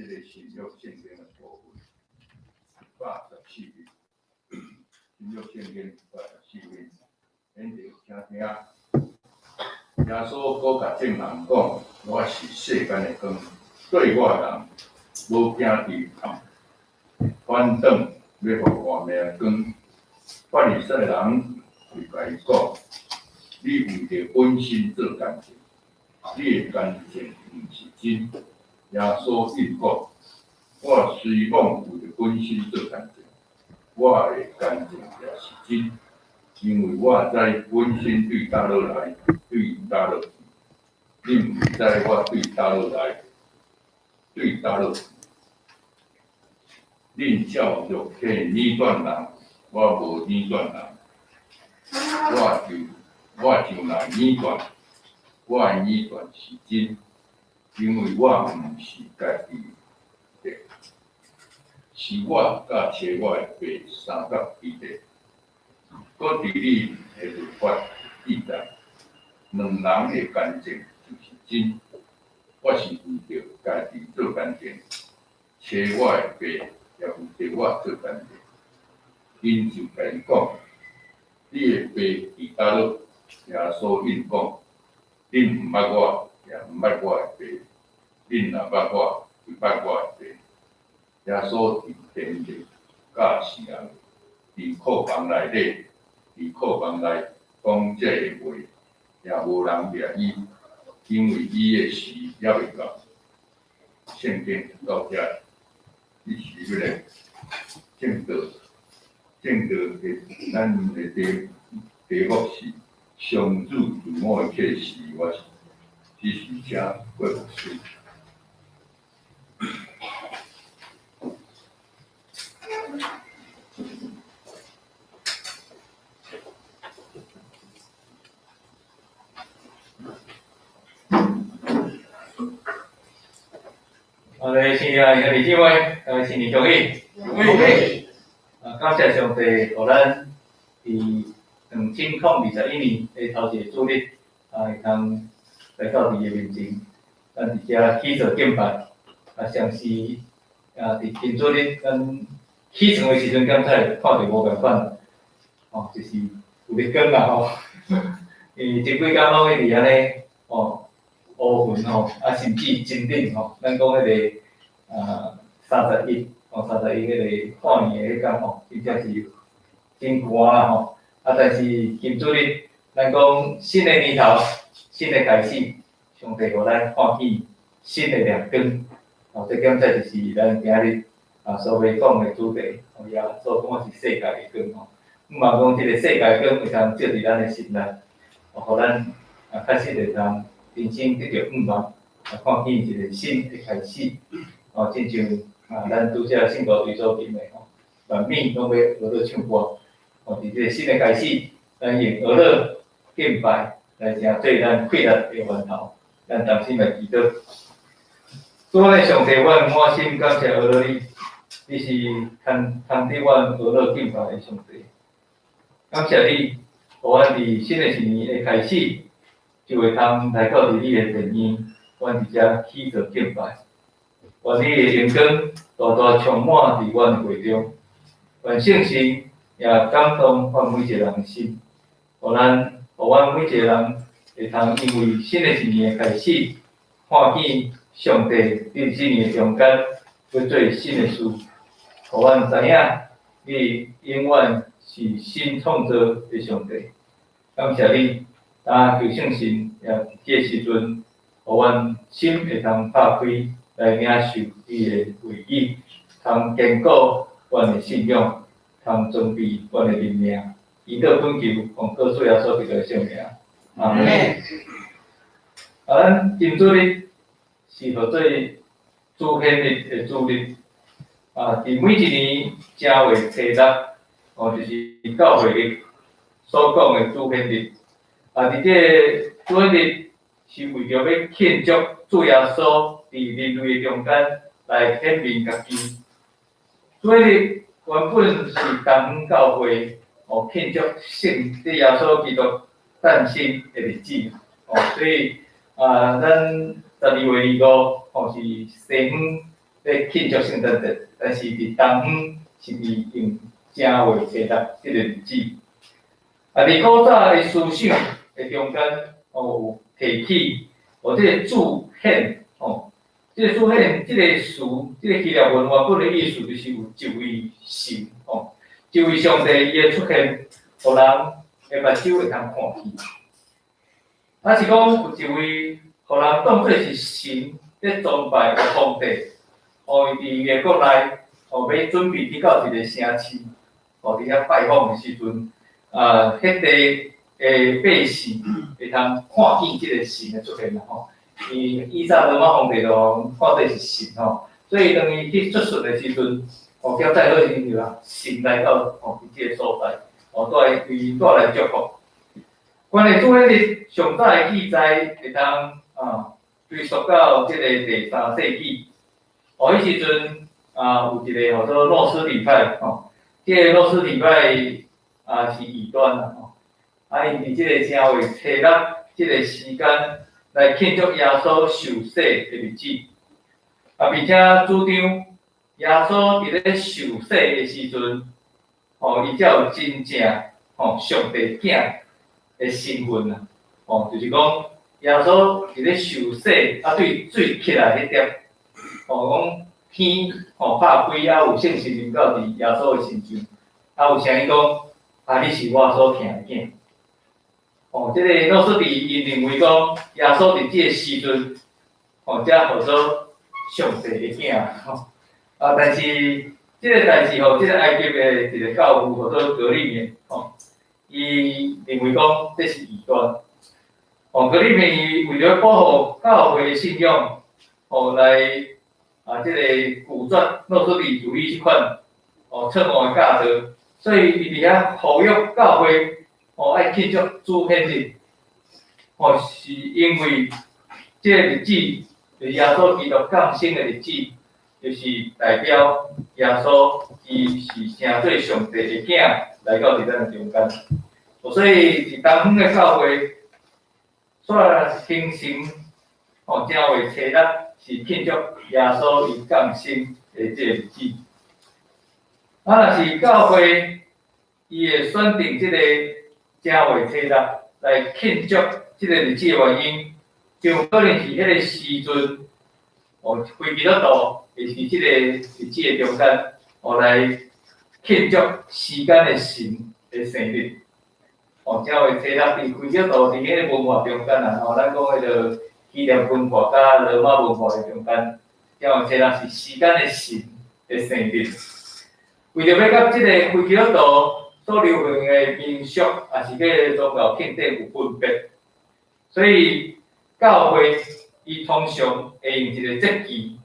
這个新約聖經的部分，114頁，新約聖經114頁，咱就請聽。耶穌閣共眾人講：我是世間的光，綴我的人，無行佇暗，反轉欲予活命的光。法利賽人就共伊講：你為著本身做見證，你的見證毋是真。耶穌應講：我雖罔為著本身做見證，我的見證也是真，因為我知本身對佗落來，對佗落去。恁毋知我對佗落來，對佗落去。恁照約體論斷人，我無論斷人，我就來論斷，我的論斷是真，因為我毋是家己的，是我佮差我的父相仝彼個。閣佇你的律法記載，兩人的見證就是真。我是為著家己做見證，差我的父也為著我做見證。𪜶就共伊講：你的父佇佗落？耶穌應講：恁毋捌我，也毋捌我的父。恁若捌我，就捌我的父。耶穌佇殿內教世人，佇庫房內底，佇庫房內講這个話，也無人掠伊，因為伊的時猶未到。聖經到遮，這是彼个證道，證道的咱的題目是上主主母的啟示，我是只是請郭牧師。我哋親愛的兄弟姊妹，大家新年恭喜！恭喜！啊，感謝上帝，予咱佇2021年的頭一個主日，啊，會通來到佇伊的面前，咱佇遮起座敬拜，啊，相是啊，佇今主日咱起床的時陣，敢才會看著無仝款，吼，就是有咧光啦吼。因為這幾工攏一直按呢，吼，烏雲吼，啊，甚至真冷吼。咱講彼个啊，31，吼，三十一彼个跨年的彼工吼，真正是真寒啦吼。啊，但是今主日，咱講新的年頭，新的開始，上帝予咱看見新的亮光。吼，這敢才就是咱今日啊所欲講的主題。吼，耶穌講我是世界的光吼。毋嘛講這个世界的光會通照佇咱的心內，予咱啊確實會通人生得著向望，啊，看見一个新的開始。吼，親像啊，咱拄才聖歌隊所吟的吼，萬民攏欲學咧唱歌。吼，佇這个新的開始，咱用呵咾敬拜來成做咱氣力的源頭。咱同心來祈禱。主阮的上帝，阮滿心感謝呵咾你，你是通通得阮呵咾敬拜的上帝。感謝你，予阮佇新的一年的開始，就會通來到佇你的殿院，阮佇遮起座敬拜。願你的榮光大大充滿佇阮的會中，願聖神也感動阮每一個人的心，予阮每一個人會通因為新的一年的開始，看見上帝佇這年的中間欲做新的事，予阮知影你永遠是新創造的上帝。感謝你，今求聖神也佇這個時陣，予阮心會通拍開來領受你的話語，通堅固阮的信仰，通裝備阮的靈命。祈禱懇求，奉靠主耶穌基督的聖名。阿門。啊，咱今主日是號做主顯日的主日。啊，佇每一年正月初六，哦，就是教會日所講的主顯日。啊，佇這个主顯日是為著欲慶祝主耶穌佇人類的中間來顯明家己。主顯日原本是東方教會哦慶祝聖主耶穌基督誕生的日子，哦，所以啊，咱12月25，哦，是西方咧慶祝聖誕節，但是佇東方是佇用正月初六這个日子。啊，佇古早的思想的中間，哦，有提起，哦，這个主顯，吼，這个主顯這个詞，這个希臘文原本的意思就是有一位神，吼，一位上帝伊的出現，予人的目睭會通看見。啊，是講有一位，予人當做是神咧崇拜的皇帝，哦，伊佇伊的國內，哦，欲準備去到一个城市，哦，佇遐拜訪的時陣，啊，彼地的百姓會通看見這个神的出現啦，吼。伊以早羅馬皇帝就看做是神吼，所以當伊去出巡的時陣，哦，叫載好時陣啊，神來到吼，佇這个所在，哦，帶為帶來祝福。關於主顯日上早的記載會當啊追溯到這个第三世紀，哦，彼時陣啊有一个號做諾斯底派吼，這个諾斯底派啊是異端啦吼，啊𪜶佇這个正月初六這个時間來慶祝耶穌受洗的日子，啊，並且主張耶穌佇咧受洗的時陣，吼，伊才有真正吼上帝囝的身份啊，吼，就是講耶穌佇咧受洗啊，對水起來彼點，吼，講天吼拍開啊，有聖神臨到佇耶穌的身上，啊，有聲音講，啊，你是我所疼的囝。哦，這个諾斯底𪜶認為講，耶穌佇這个時陣，吼，才號做上帝的囝，吼。啊，但是這个代誌吼，這个埃及的一个教父號做格利勉，吼，伊認為講這是異端。哦，格利勉伊為著保護教會的信仰，吼，來啊，這个拒絕諾斯底主義這款哦錯誤的教導，所以伊佇遐呼籲教會。哦，愛慶祝主顯日，哦，是因為這个日子就是耶穌基督降生的日子，就是代表耶穌伊是成做上帝的囝來到佇咱的中間。所以佇東方的教會，煞形成哦正月初六是慶祝耶穌伊降生的這个日子。啊，若是教會伊會選定這个正月初六來慶祝這个日子的原因，就有可能是彼个時陣，哦，非基督徒會佇這个日子的中間，哦，來慶祝時間的神的生日。哦，正月初六佇非基督徒佇彼个文化中間啊，吼，咱講彼个希臘文化佮羅馬文化的中間，正月初六是時間的神的生日。為著欲佮這个非基督徒所流行的民俗，抑是彼个宗教慶典有分別，所以教會伊通常會用一个節期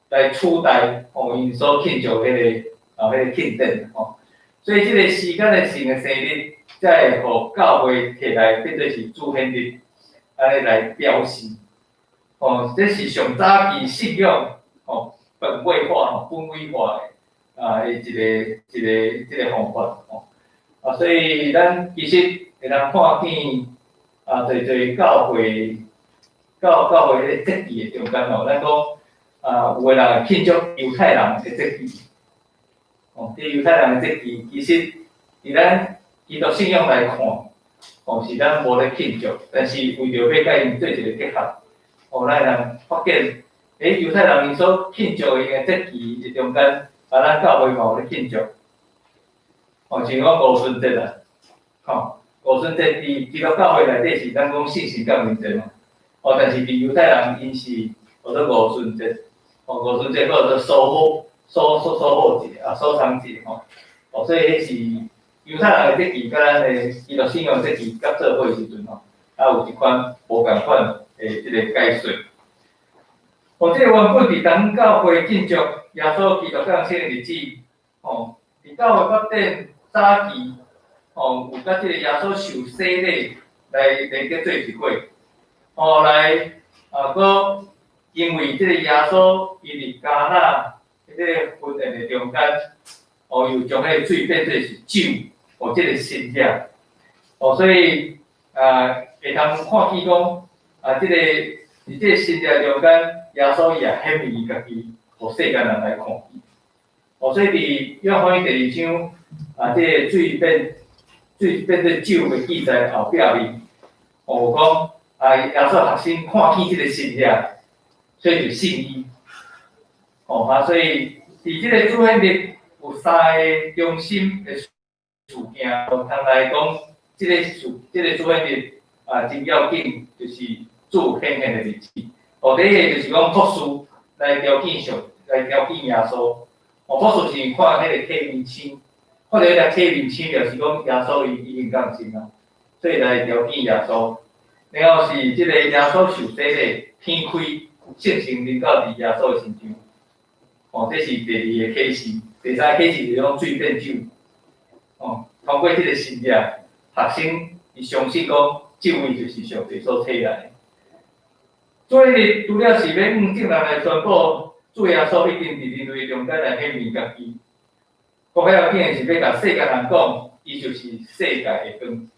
來取代吼𪜶所慶祝彼个啊彼个慶典吼，所以這个時間的神的生日，才會予教會提來變做是主顯日，按呢來表示，吼，這是上早期信仰吼本位化吼本位化的啊的一个一个這个方法吼。啊，所以咱其實會通看見啊，濟濟教會教教會彼个節期的中間吼，咱講啊，有的人會慶祝猶太人的節期，哦，這猶太人的節期，其實佇咱基督信仰來看，哦，是咱無咧慶祝，但是為著欲佮𪜶做一個結合，哦，咱會通發現，欸，猶太人𪜶所慶祝的𪜶的節期的中間，啊，咱教會嘛有咧慶祝。哦，像講五旬節啊，吼，五旬節佇基督教會內底是咱講聖神降臨節嘛，哦，但是佇猶太人𪜶是號做五旬節，哦，五旬節閣號做蘇霍蘇蘇蘇霍節啊，收藏節吼，哦，所以彼是猶太人的節期，佮咱的基督信仰節期結做伙的時陣吼，啊有一款無仝款的這个解說。哦，這個原本佇東教會慶祝耶穌基督降生的日子，吼，佇教會發展早期，吼，有佮這个耶穌受洗禮來連結做一伙，後來啊，閣因為這个耶穌伊佇迦拿彼个婚宴的中間，哦，又將彼个水變做是酒，哦，這个神跡，哦，所以啊，會通看見講啊，這个佇這个神跡中間，耶穌伊也顯明伊家己，予世間人來看見。哦，所以佇約翰福音第二章啊，這个水變做酒的記載後壁面，哦，有講啊，耶穌學生看見這个神跡，所以就信伊。哦啊，所以佇這个主顯日有三个中心的事件，通來講，這个事，這个主顯日啊，真要緊，就是主顯現的日子。哦，第一个就是講博士來朝見上，來朝見耶穌。哦，博士是看彼个啟明星，看著彼个啟明星，表示講耶穌伊已經降生啊，所以來朝見耶穌。然後是這个耶穌受洗禮，天開，聖神臨到佇耶穌的身上。哦，這是第二个啟示。第三个啟示就是講水變酒。哦，通過這个神跡，學生伊相信講，這位就是上帝所差來的。所以，除了是欲向眾人來宣布主耶穌已經佇人類中間來顯明家己，閣較要緊的是欲共世間人講，伊就是世界的光。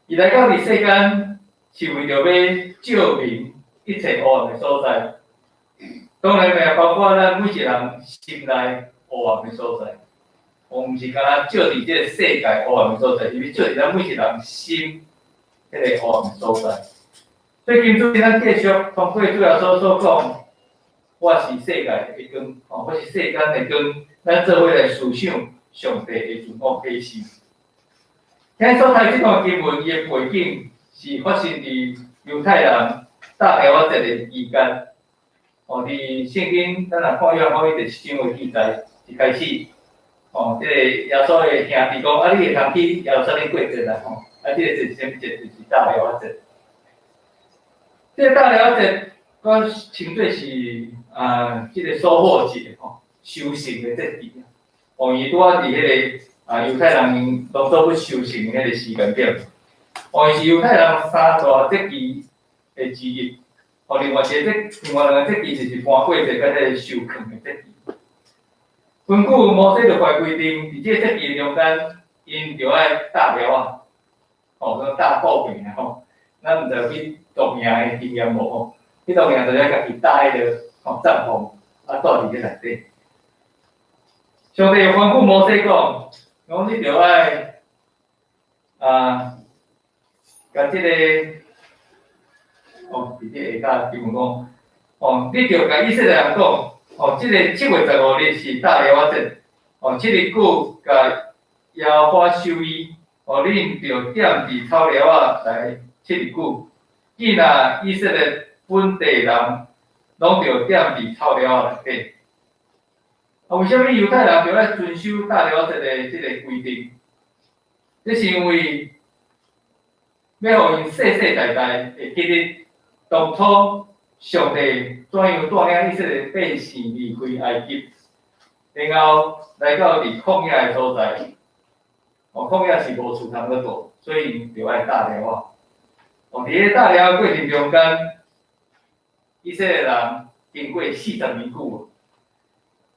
伊來到佇世間，是為著欲照明一切黑暗的所在。當然，也包括咱每一个人心內黑暗的所在。哦，毋是干焦照佇這个世界黑暗的所在，是欲照佇咱每一个人心彼个黑暗的所在。所以今主咱繼續通過主耶穌所講，我是世界的光，吼，我是世間的光，咱做伙來思想上帝的自我啟示。今日所讀這段經文，伊的背景是發生佇猶太人大寮仔節的期間。哦，佇聖經，咱若看約翰福音第七章的記載，一開始，哦，這个耶穌的兄弟講，啊，你會通去耶路撒冷過節啦，吼，啊，這个節是啥物節？就是大寮仔節。這个大寮仔節，閣稱做是啊，這个收穫節吼，收成的節期。哦，伊拄仔佇彼个啊猶太人農作物收成的彼个時間點。哦，伊是猶太人三大節期的之一。哦，另外一个節，另外兩个節期就是盤粿節佮彼个收囥的節期。根據摩西律法規定，佇這个節期中間，𪜶著愛搭寮仔，吼，叫搭布棚啊吼。咱毋知有去露營的經驗無吼？去露營就是愛家己搭彼个吼帳篷，啊，住佇彼內底。上帝有吩咐摩西講，講你著愛啊，共這个，哦，佇這下跤經文講，哦，你著共以色列人講，哦，這个7月15日是搭寮仔節，哦，7日久共耶和華守禮，哦，恁著踮佇草寮仔內七日久。見若以色列本地人，攏著踮佇草寮仔內底。啊，為啥物猶太人著愛遵守搭寮仔節的這个規定？這是因為欲予𪜶世世代代會記得當初上帝怎樣帶領以色列百姓離開埃及，然後來到佇曠野的所在。哦，曠野是無厝通咧住，所以𪜶著愛搭寮仔。哦，佇咧搭寮仔過程中間，以色列人經過四十年久。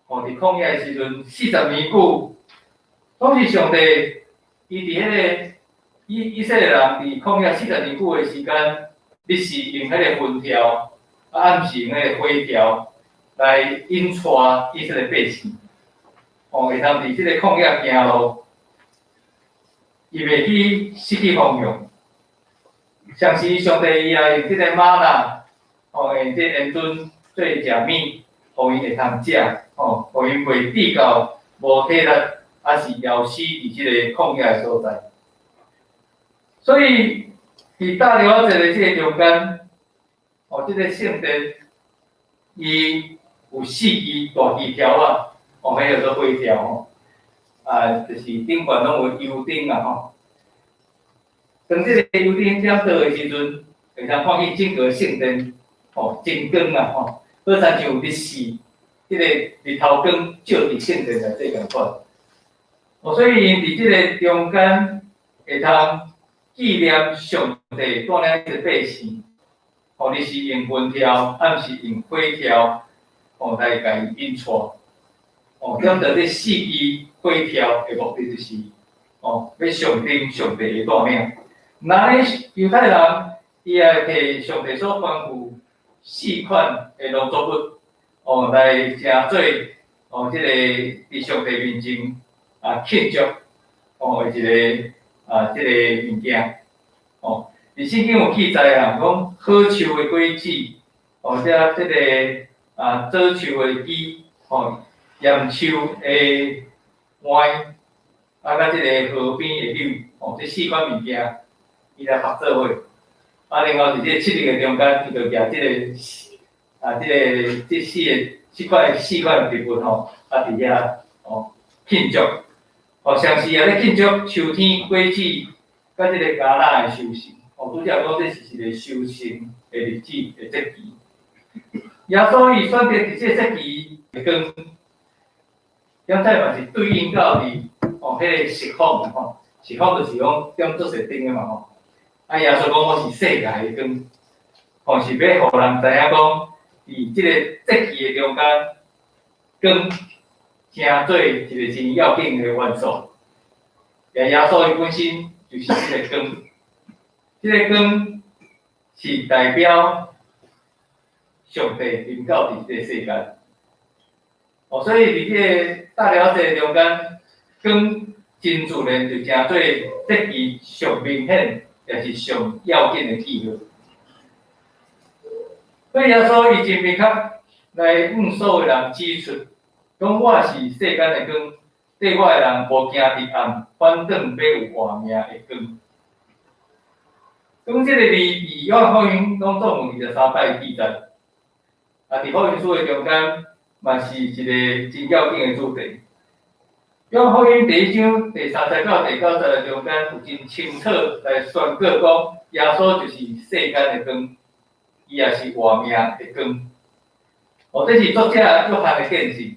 哦，佇曠野的時陣，四十年久，總是上帝伊佇彼个以色列人佇曠野四十年久的時間，日時用彼个雲柱，啊暗時用彼个火柱來引帶以色列百姓。哦，會通佇這个曠野行路，伊袂去失去方向。同時，上帝伊也用這个嗎哪，哦，用這個煙墩做食物，予𪜶會通食，吼，予𪜶袂致到無體力，抑是枵死佇這个曠野的所在。所以，佇搭寮仔節的這个中間，哦，這个聖殿，伊有四支大枝柱仔，哦，彼叫做火柱吼，啊，就是頂懸攏有油燈啊吼。當這个油燈點著的時陣，會通看見整個聖殿，吼，真光啊吼，好親像日時，彼个日頭光照佇聖殿內底仝款。哦，所以𪜶佇這个中間會通紀念上帝帶領這個百姓，哦，日時用雲柱，暗時用火柱，哦，來共伊引帶。哦，點著這四支火柱的目的就是，哦，欲象徵上帝的帶領。那呢，猶太人伊也提上帝所吩咐四款的農作物，哦，來成做哦，這個佇上帝面前啊慶祝哦，的一个啊，這個物件哦。佇聖經有記載啊，講好樹的果子，哦，這這個啊，棗樹的枝，吼，鹽樹的糜，啊，佮這个河邊的柳，吼，這四款物件，伊來縛做伙。啊，另外佇這個7日的中間，伊就舉這个啊，這个這四个這款四款植物吼，啊，佇遐哦慶祝，哦，同時也咧慶祝秋天果子，佮這个橄欖的收成。哦，拄才講這是一个收成的日子的節期。耶穌伊選擇佇這個節期的光，點解嘛是對應到佇哦，彼个釋放吼，釋放就是講踮做勢頂的嘛吼。啊，耶穌講我是世界的光，吼，是欲予人知影講，佇這個節期的中間，光成做一个真要緊的元素。耶穌伊本身就是這个光。這个光是代表上帝臨到佇這个世間，哦，所以佇這个大了節中間，光真自然就成做節期上明顯，也是上要緊的記號。所以耶穌伊真明確來向所有人指出，講我是世間的光，綴我的人無行佇暗，反轉欲有活命的光。光這个字，佇約翰福音攏總有23擺記載，啊，佇福音書的中間，嘛是一个真要緊的主題。約翰福音第一章第三節到第九節的中間，有真清楚來宣告講，耶穌就是世間的光，伊也是活命的光。哦，這是作者約翰的見證。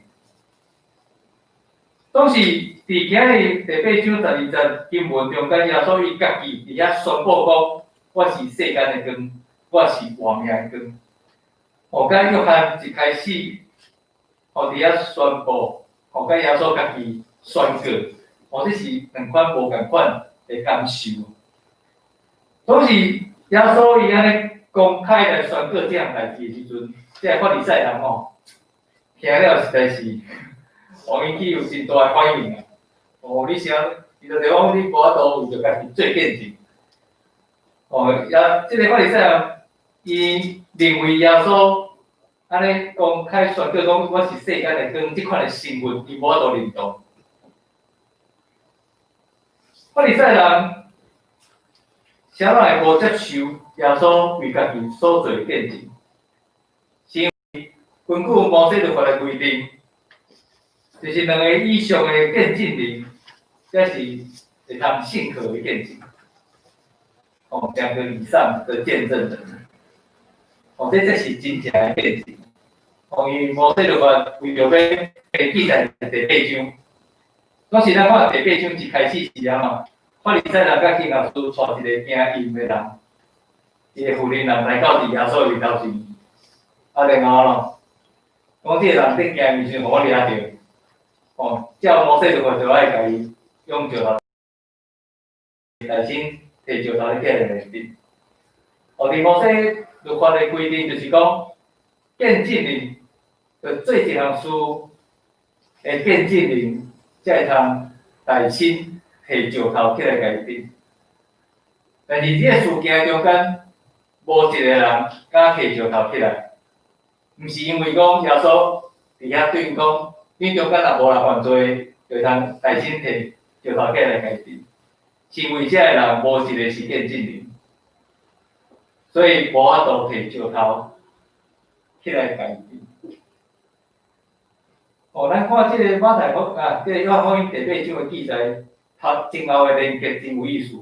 總是佇今日第八章12節經文中間，耶穌伊家己佇遐宣布講：我是世間的光，我是活命的光。哦，佮約翰一開始，哦，佇遐宣布，哦，佮耶穌家己宣告，哦，這是兩款無仝款的感受。總是耶穌伊按呢公開來宣告這項代誌的時陣，這个法利賽人吼，聽了實在是，哦，引起有真大的反應啊！哦，你啥？伊就講你無法度為著家己做見證。哦，也這个法利賽人，伊認為耶穌按呢公開宣告講我是世間的光，這款的身份，伊無法度認同。法利賽人啥物會無接受耶穌為家己所做的見證？是因為根據摩西律法的規定，就是兩个以上的見證人，才是會通信靠的見證。哦，兩個以上的見證人，哦，這是真正的見證。哦，因為摩西律法為著欲被記載第八章，當時咱看第八章一開始是按怎？法利賽人佮經學師帶一个行淫的人，一个婦人人來到佇耶穌面頭前，啊，然後咯，講這个人佇行淫時陣，予我掠著，哦，照摩西律法就愛共伊用石頭，大身提石頭咧起來來釘。哦，佇摩西律法的規定就是講，見證人就做一項事的見證人，才會通代身提石頭起來共伊釘。但是這個事件中間，無一个人敢提石頭起來，毋是因為講耶穌佇遐對𪜶講，恁中間若無人犯罪，就會通代身提石頭起來共伊釘。是因為這个人無一个是見證人，所以無法度提石頭起來共伊釘。哦，咱看這个馬太福啊，這个約翰福音第八章的記載，頭前後的連結真有意思。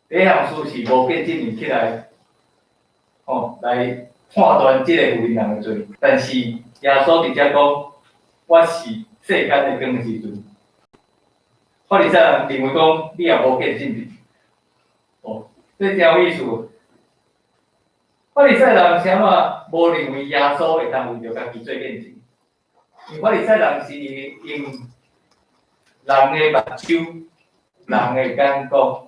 第一項事是無見證人起來，哦，來判斷這個婦人的罪，但是耶穌佇遮講，我是世間的光的時陣，法利賽人認為講你也無見證人，哦，這真有意思。法利賽人啥物無認為耶穌會當為著家己做見證？因為法利賽人是用人的目睭、人的眼光，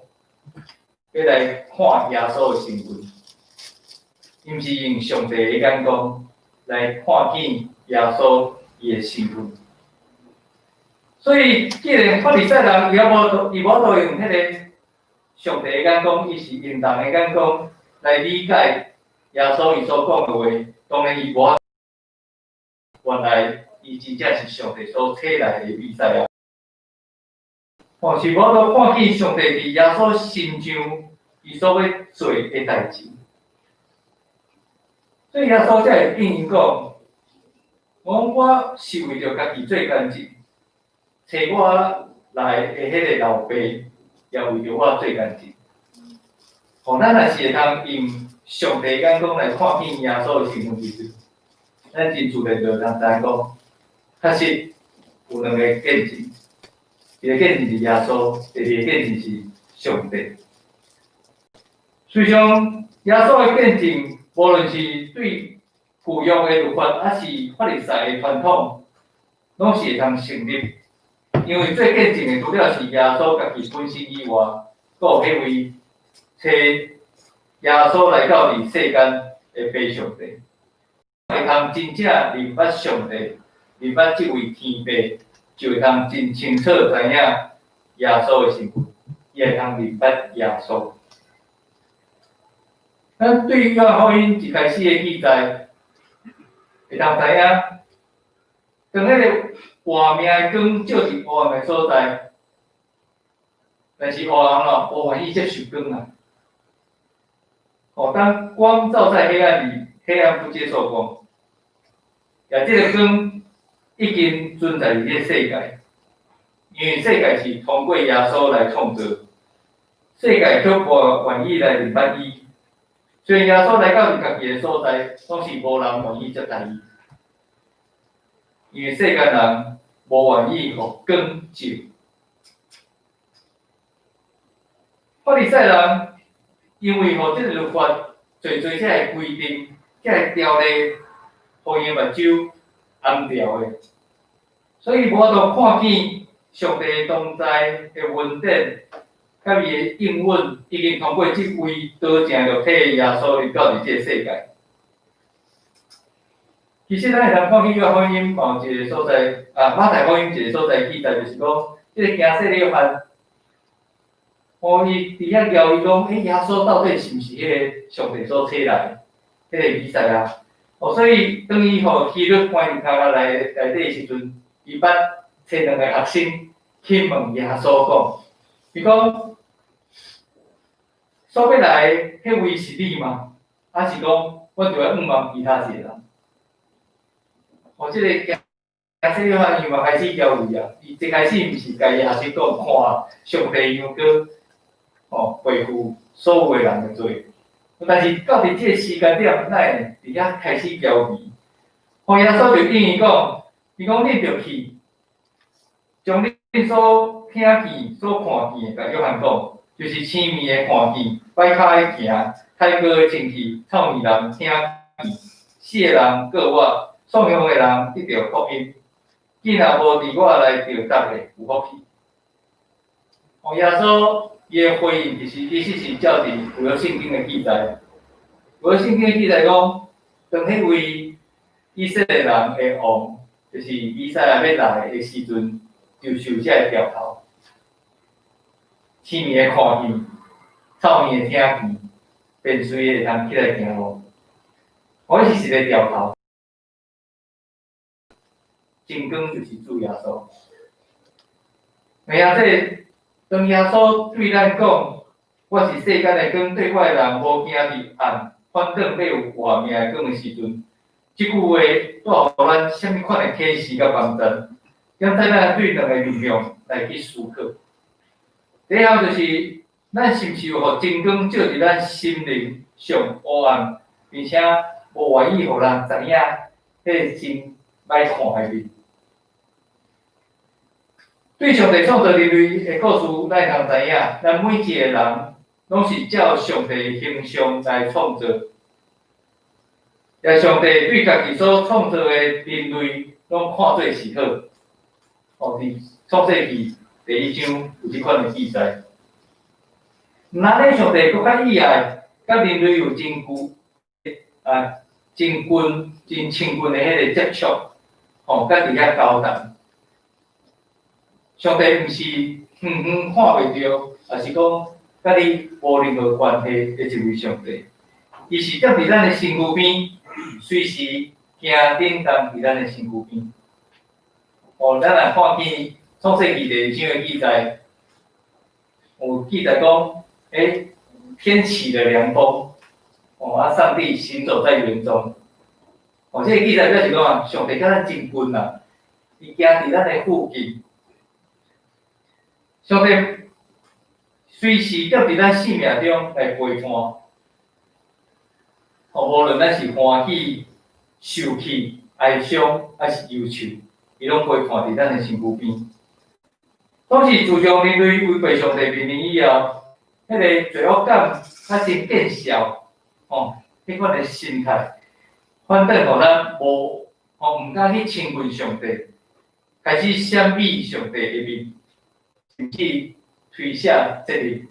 欲來看耶穌的身份，伊毋是用上帝的眼光。來看見耶穌伊的身份。所以，既然法利賽人伊猶無伊無法度用彼个上帝的眼光，伊是用人的眼光來理解耶穌伊所講的話，當然伊無法原來伊真正是上帝所差來的彌賽亞。哦，是無法度看見上帝佇耶穌身上伊所欲做的代誌。所以耶穌才會應𪜶講：我我是為著家己做見證，差我來的彼个老爸也為著我做見證。吼，咱若是會通用上帝眼光來看見耶穌的身份時陣，咱真自然就會通知影講，確實有兩個見證，一個見證是耶穌，第二個見證是上帝。事實上，耶穌的見證，無論是對舊約的律法，抑是法利賽的傳統，攏是會通成立。因為做見證的除了是耶穌家己本身以外，閣有彼位差耶穌來到佇世間的父上帝，會通真正認捌上帝，認捌這位天父，就會通真清楚知影耶穌的身份，伊會通認捌耶穌。咱對約翰福音一開始的記載，會通知影，當彼个活命的光照佇黑暗的所在，但是黑暗咯無願意接受光啊。哦，當光照在黑暗裡，黑暗不接受光。也這个光已經存在佇這個世界，因為世界是通過耶穌來創造，世界卻無願意來認捌伊。雖然耶穌來到伊家己的所在，攏是無人願意接待伊，因為世間人無願意予光照。法利賽人因為予這個律法濟濟這个規定、這个條例，予𪜶目睭罨掉的，所以無法度看見上帝同在的恩典，佮伊的應允已經通過這位道成肉體的耶穌入到佇這個世界。其實咱會通看見約翰福音嘛有一個所在，啊，馬太福音一個所在記載，就是講，這个驚洗禮約翰，哦，伊佇遐枵伊講，欸，耶穌到底是毋是彼个上帝所差來彼个彌賽亞？哦，所以當伊予希律關佇監獄內內底的時陣，伊捌差兩个學生去問耶穌講，伊講，所欲來的彼位是你嗎？抑是講，阮著愛仰望其他一個人？哦，這个驚洗禮約翰伊嘛開始枵伊啊！伊一開始毋是共伊學生講，看上帝羊羔，吼，背負所有的人的罪。但是到佇這个時間點，哪會佇遐開始枵伊？吼，耶穌就應伊講，伊講恁著去，將恁所聽見、所看見的，共約翰講，就是青盲的看見，跛跤的行，癩痨的清氣，臭耳人聽見，死的人過活，喪鄉的人得著福音。囝若無佇我來著責的，有福氣。哦，耶穌伊的回應其實是照佇舊約聖經的記載。舊約聖經的記載講，當彼位以色列人的王，就是彌賽亞欲來的時陣，就受這个兆頭。青盲的看見，臭耳的聽見，便隨的會通起來行路。哦，彼是一个兆頭。真光就是主耶穌。明仔這當耶穌對咱講，我是世間的光，綴我的人無行佇暗，反轉欲有活命的光的時陣，這句話帶予咱啥物款的啟示佮幫助？現在咱對兩個面向來去思考。第一項就是，咱是毋是有予真光照佇咱心靈上黑暗，並且無願意予人知影彼个真歹看的面？對上帝創造人類的故事，咱會通知影，咱每一個人攏是照上帝形象來創造。也上帝對家己所創造的人類，攏看做是好。哦，佇創世記第一章有這款的記載。毋但呢，上帝閣較喜愛，佮人類有真久啊真近、真親近的彼個接觸，吼，佮佇遐交談。上帝毋是遠遠看袂著，抑是講佮你無任何關係的一位上帝。伊是踮佇咱的身軀邊，隨時行振動佇咱的身軀邊。哦，咱若看見創世記第二章的記載，有記載講，天起了涼風，哦，啊，上帝行走在園中。哦，這個記載表示講啊，上帝佮咱真近啊，伊行佇咱的附近。上帝隨時踮佇咱生命中來陪伴。哦，無論咱是歡喜、受氣、哀傷，抑是憂愁，伊攏陪伴佇咱的身軀邊。當時自從人類違背上帝命令以後，彼個罪惡感較真見笑，吼，彼款的心態，反轉予咱無，吼，毋敢去親近上帝，開始閃避上帝的面，甚至推卸責任，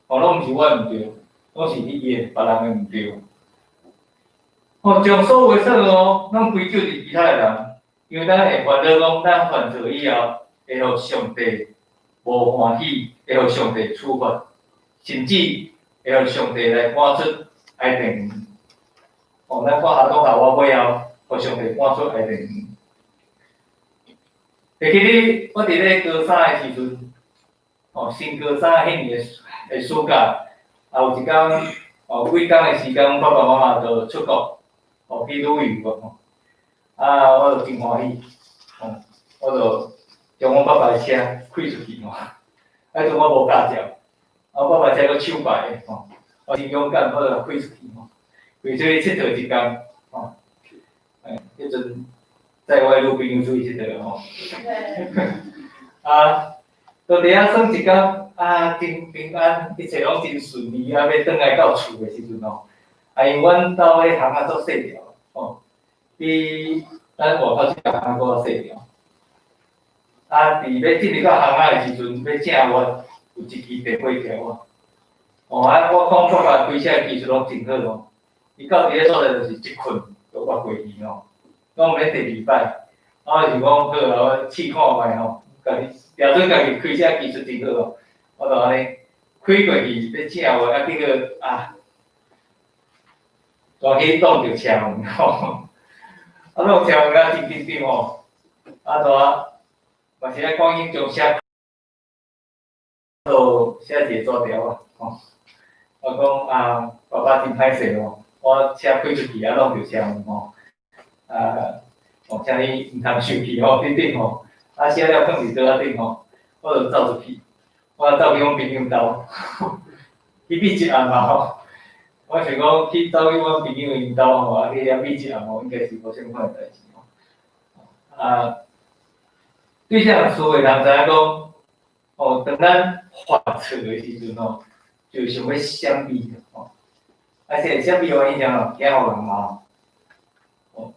吼，攏毋是我毋對，攏是彼個別人的毋對。吼，將所有的錯誤攏歸咎佇其他的人，因為咱會煩惱講，咱犯錯以後會予上帝無歡喜，會予上帝處罰，甚至會予上帝來趕出伊甸園。哦，咱看亞當夏娃尾後，予上帝趕出伊甸園。會記得我佇咧高三的時陣，哦，升高三彼年的暑假，啊有一工，哦幾工的時間，爸爸媽媽就出國，哦去旅遊吼。啊，我就真歡喜，吼，我就將阮爸爸的車開出去吼。啊，彼陣我無駕照，啊，我爸爸車閣手排的吼，我真勇敢，我就開出去吼，開出去𨑨迌一工，吼，彼陣載我的女朋友出去𨑨迌吼。啊，就佇遐耍一工，啊，真平安，一切攏真順利，啊，欲轉來到厝的時陣吼，啊，因為阮兜彼巷仔足細條，吼，比咱外口這條巷仔閣較細條。啊，佇欲進入到巷仔的時陣，欲正彎，有一支電火柱啊。哦，啊，我講爸爸開車技術攏真好吼，伊到佇个所在就是一困就倚過去吼，攏毋免第二擺。啊，我想講好啊，我試看覓吼，家己標準家己開車技術真好吼，我就按呢開過去欲正彎，啊，結果啊，煞去擋著車門吼，啊，擋車門啊真緊張吼，啊，就啊，嘛是愛趕緊將車，就寫一個紙條啊，吼，我講啊，爸爸真歹勢吼，我車開出去啊，擋著車門吼，啊，哦，請你毋通生氣吼，等等吼，啊，寫了囥佇桌仔頂吼，我就走出去，我走去阮朋友兜，去覕一暗嘛吼，我想講去走去阮朋友𪜶兜吼，啊去遐覕一暗吼，應該是無啥物款的代誌吼。啊，對這項事會通知影講，哦，當咱犯錯的時陣吼，就想欲閃避吼，啊，這個閃避原因啥吼，驚予人罵。哦，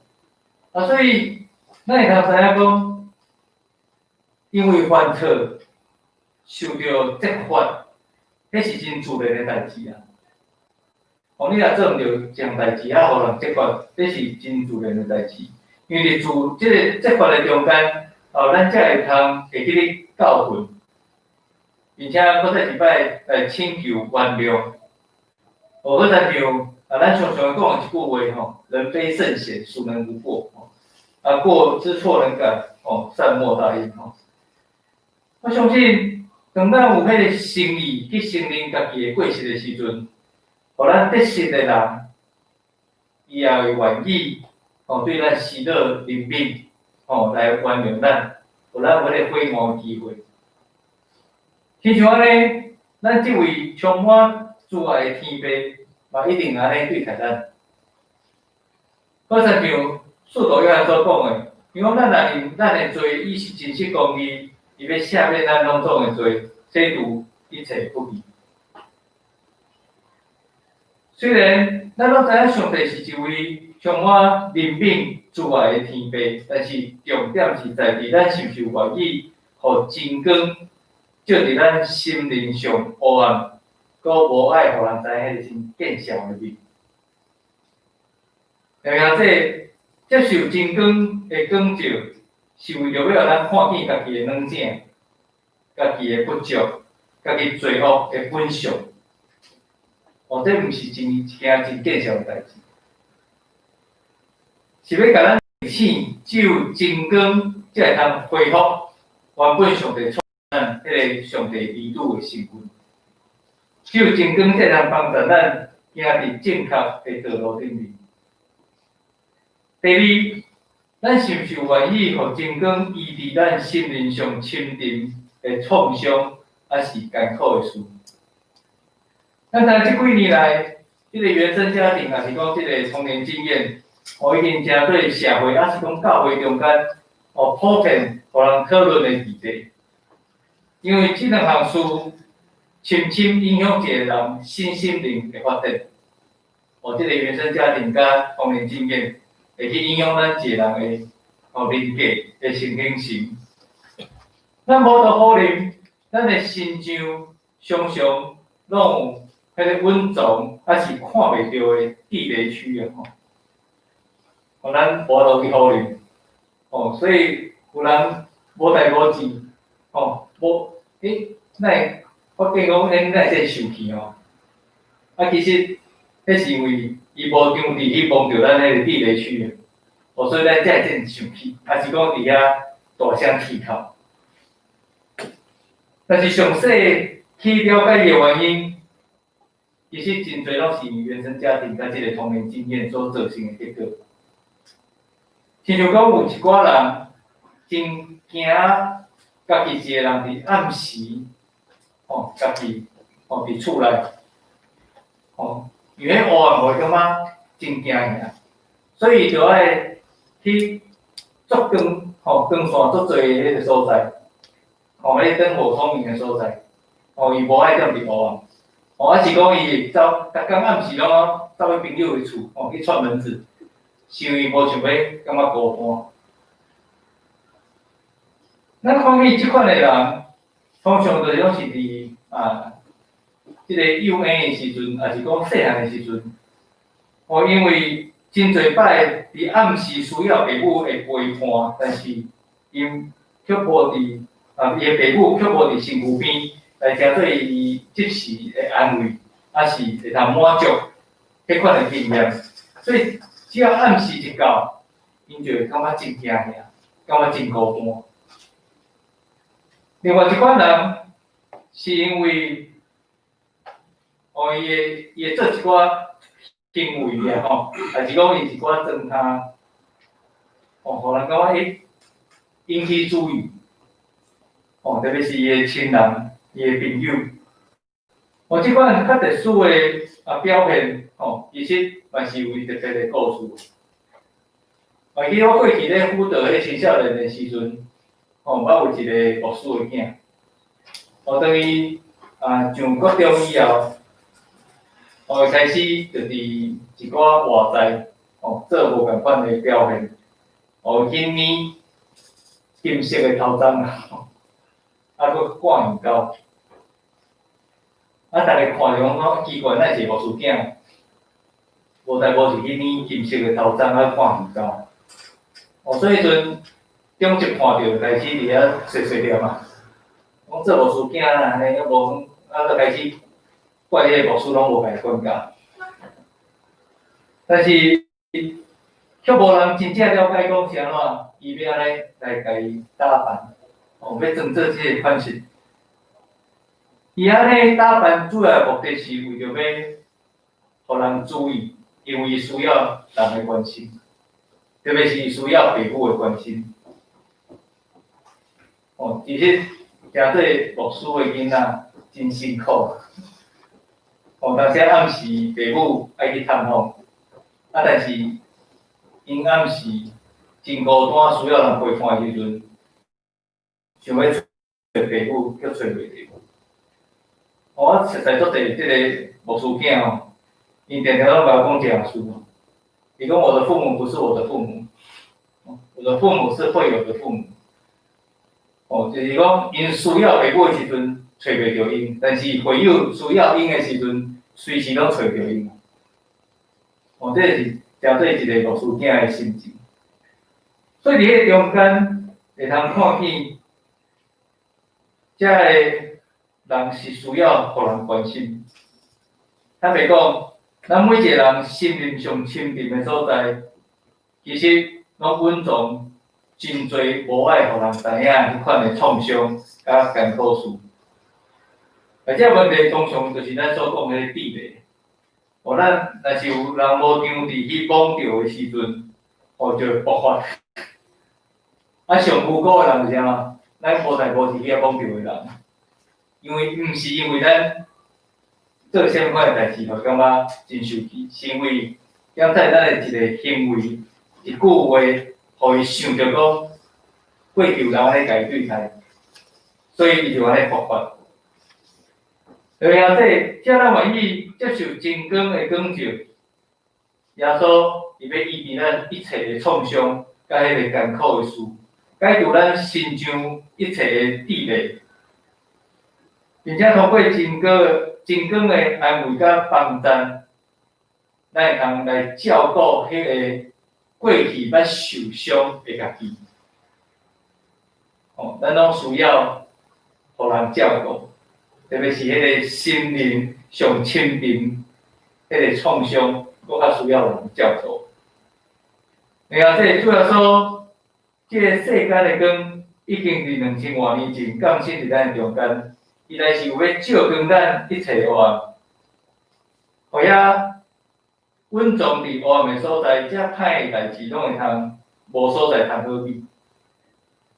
啊，所以咱會通知影講，因為犯錯受著責罰，彼是真自然的代誌啊。哦，你若做毋著一項代誌，啊，予人責罰，這是真自然的代誌。因為佇自這個責罰的中間，哦，咱才會通會記得教訓，並且閣再一擺來請求原諒。哦，好親像啊，咱常常講的一句話吼，人非聖賢，孰能無過？啊，過知錯能改，哦，善莫大焉吼。我相信，當咱有彼個誠意去承認家己的過失的時陣，予咱得失的人，伊也會願意哦對咱施予憐憫，哦來原諒咱，予咱有彼個悔悟的機會。親像按呢，咱這位充滿慈愛的天父，嘛一定按呢對待咱。好親像使徒約翰所講的，伊講咱若認咱的罪，伊是真實公義，伊欲赦免咱攏總的罪，洗除一切不義。雖然咱攏知影上帝是一位充滿憐憫、慈愛的天父，但是重點是在佇咱是毋是願意，予真光照佇咱心靈上黑暗，閣無愛予人知影彼個真見笑的面。明明這接受真光的光照，是為著欲予咱看見家己的軟正，家己的不足，家己罪惡的本相。哦，這毋是真一件真見笑的代誌，是欲共咱提醒，只有真光才會通恢復原本上帝創咱彼个上帝兒女的身份。只有真光才會通幫助咱行佇正確的道路頂面。第二，咱是毋是有願意予真光醫治咱心靈上深沉的創傷，抑是艱苦的事？咱知這幾年來，這个原生家庭，抑是講這个童年經驗，哦，已經成做社會，抑是講教會中間，哦，普遍予人討論的議題。因為這兩項事深深影響一个人身心靈的發展。哦，這个原生家庭佮童年經驗，會去影響咱一個人的哦人格的成形性。咱無法度否認，咱的身上常常攏有彼个隱藏，抑是看袂著的地雷區啊！吼，哦，咱無法度去否認，哦，所以有人無代無誌，吼，無，欸，哪會發現講，欸，哪會這生氣哦？啊，其實，彼是因為伊無張力去摸著咱彼个地雷區，哦，所以咱才會這麼生氣，抑是講佇遐大聲啼哭。但是詳細去了解伊的原因，其實真濟攏是原生家庭佮這个童年經驗所造成的結果。親像講有一寡人真驚家己一個人佇暗時，吼，家己吼佇厝內，吼，因為彼黑暗予伊感覺真驚嚇，所以伊就愛去足光，吼，光線足濟的彼個所在，吼，彼個燈火通明的所在，吼，伊無愛踮佇黑暗，吼，抑是講伊會走，逐工暗時攏走去朋友的厝，吼，去串門子，是因為無想欲感覺孤單。咱看見這款的人，通常就是攏是佇啊，這個幼嬰的時陣，抑是講細漢的時陣，哦，因為真濟擺佇暗時需要爸母的陪伴，但是𪜶卻無佇啊，伊的爸母卻無佇身軀邊來成做伊即時的安慰，抑是會通滿足彼款的經驗，所以只要暗時一到，𪜶就會感覺真驚嚇，感覺真孤單。另外一款人是因為，哦，伊會做一寡行為啊，吼，抑是講伊一寡狀態，哦，予人感覺欸引起注意，哦，特別是伊的親人、伊的朋友，哦，這款較特殊的啊表現，吼，其實嘛是有伊特別的故事。會記我過去咧輔導彼青少年的時陣，吼，我有一个牧師的囝，哦，當伊啊上國中以後，哦，開始就佇一寡外在，哦，做無仝款的表現，哦，去染金色的頭鬃啊，啊，閣掛耳膠，啊，逐家看著講奇怪，哪會是牧師囝？無代無誌去染金色的頭鬃，啊，掛耳膠，哦，所以彼陣長執看著，開始佇遐碎碎念啊，講做牧師囝啊，按呢猶無，啊，就開始怪彼個牧師攏無共伊管教。但是，卻無人真正了解講是按怎，伊欲按呢來共伊打扮，哦，欲裝做這个款式。伊按呢打扮主要目的是為著欲予人注意，因為伊需要人的關心，特別是需要爸母的關心。哦，其實誠做牧師的囡仔真辛苦。哦，當時暗時爸母愛去探訪，啊，但是𪜶暗時真孤單，需要人陪伴的時陣，想欲揣爸母，卻揣袂著。我熟似足濟這个牧師囝吼，𪜶定定攏共我講一項事，伊講我的父母不是我的父母，我的父母是會友的父母。哦，就是講𪜶需要爸母的時陣，揣袂著𪜶，但是會友需要𪜶的時陣，隨時攏揣著𪜶。哦，這是成做一个牧師囝的心情。所以佇彼個中間會通看見，遮个人是需要予人關心。坦白講，咱每一個人心靈上深沉的所在，其實攏蘊藏真濟無愛予人知影彼款的創傷佮艱苦事。啊，這個問題通常就是咱所講的彼個秘密。哦，咱若是有人無當佇去摸著的時陣，哦，就會爆發。啊，上無辜的人是啥物？咱無代無誌去遐摸著的人，因為毋是因為咱做啥物款的代誌，予感覺真生氣，是因為檢採咱的一個行為、一句話，予伊想著講過去有人按呢共伊對待，所以伊就按呢爆發。對啊，這只要咱願意接受真光的光照，耶穌伊欲醫治咱一切的創傷，佮彼个艱苦的事，解除咱身上一切的掣勒，並且通過真光、真光的安慰佮幫贊，咱會通來照顧彼个過去捌受傷的家己。哦，咱攏需要予人照顧。特別是彼个心靈上深沉、彼个創傷，閣較需要人照顧。然後，這個主耶穌，這个世間的光已經佇2000外年前降生佇咱的中間，伊來是有欲照光咱一切黑暗，予遐隱藏佇黑暗的所在，遮歹的代誌攏會通無所在通好避。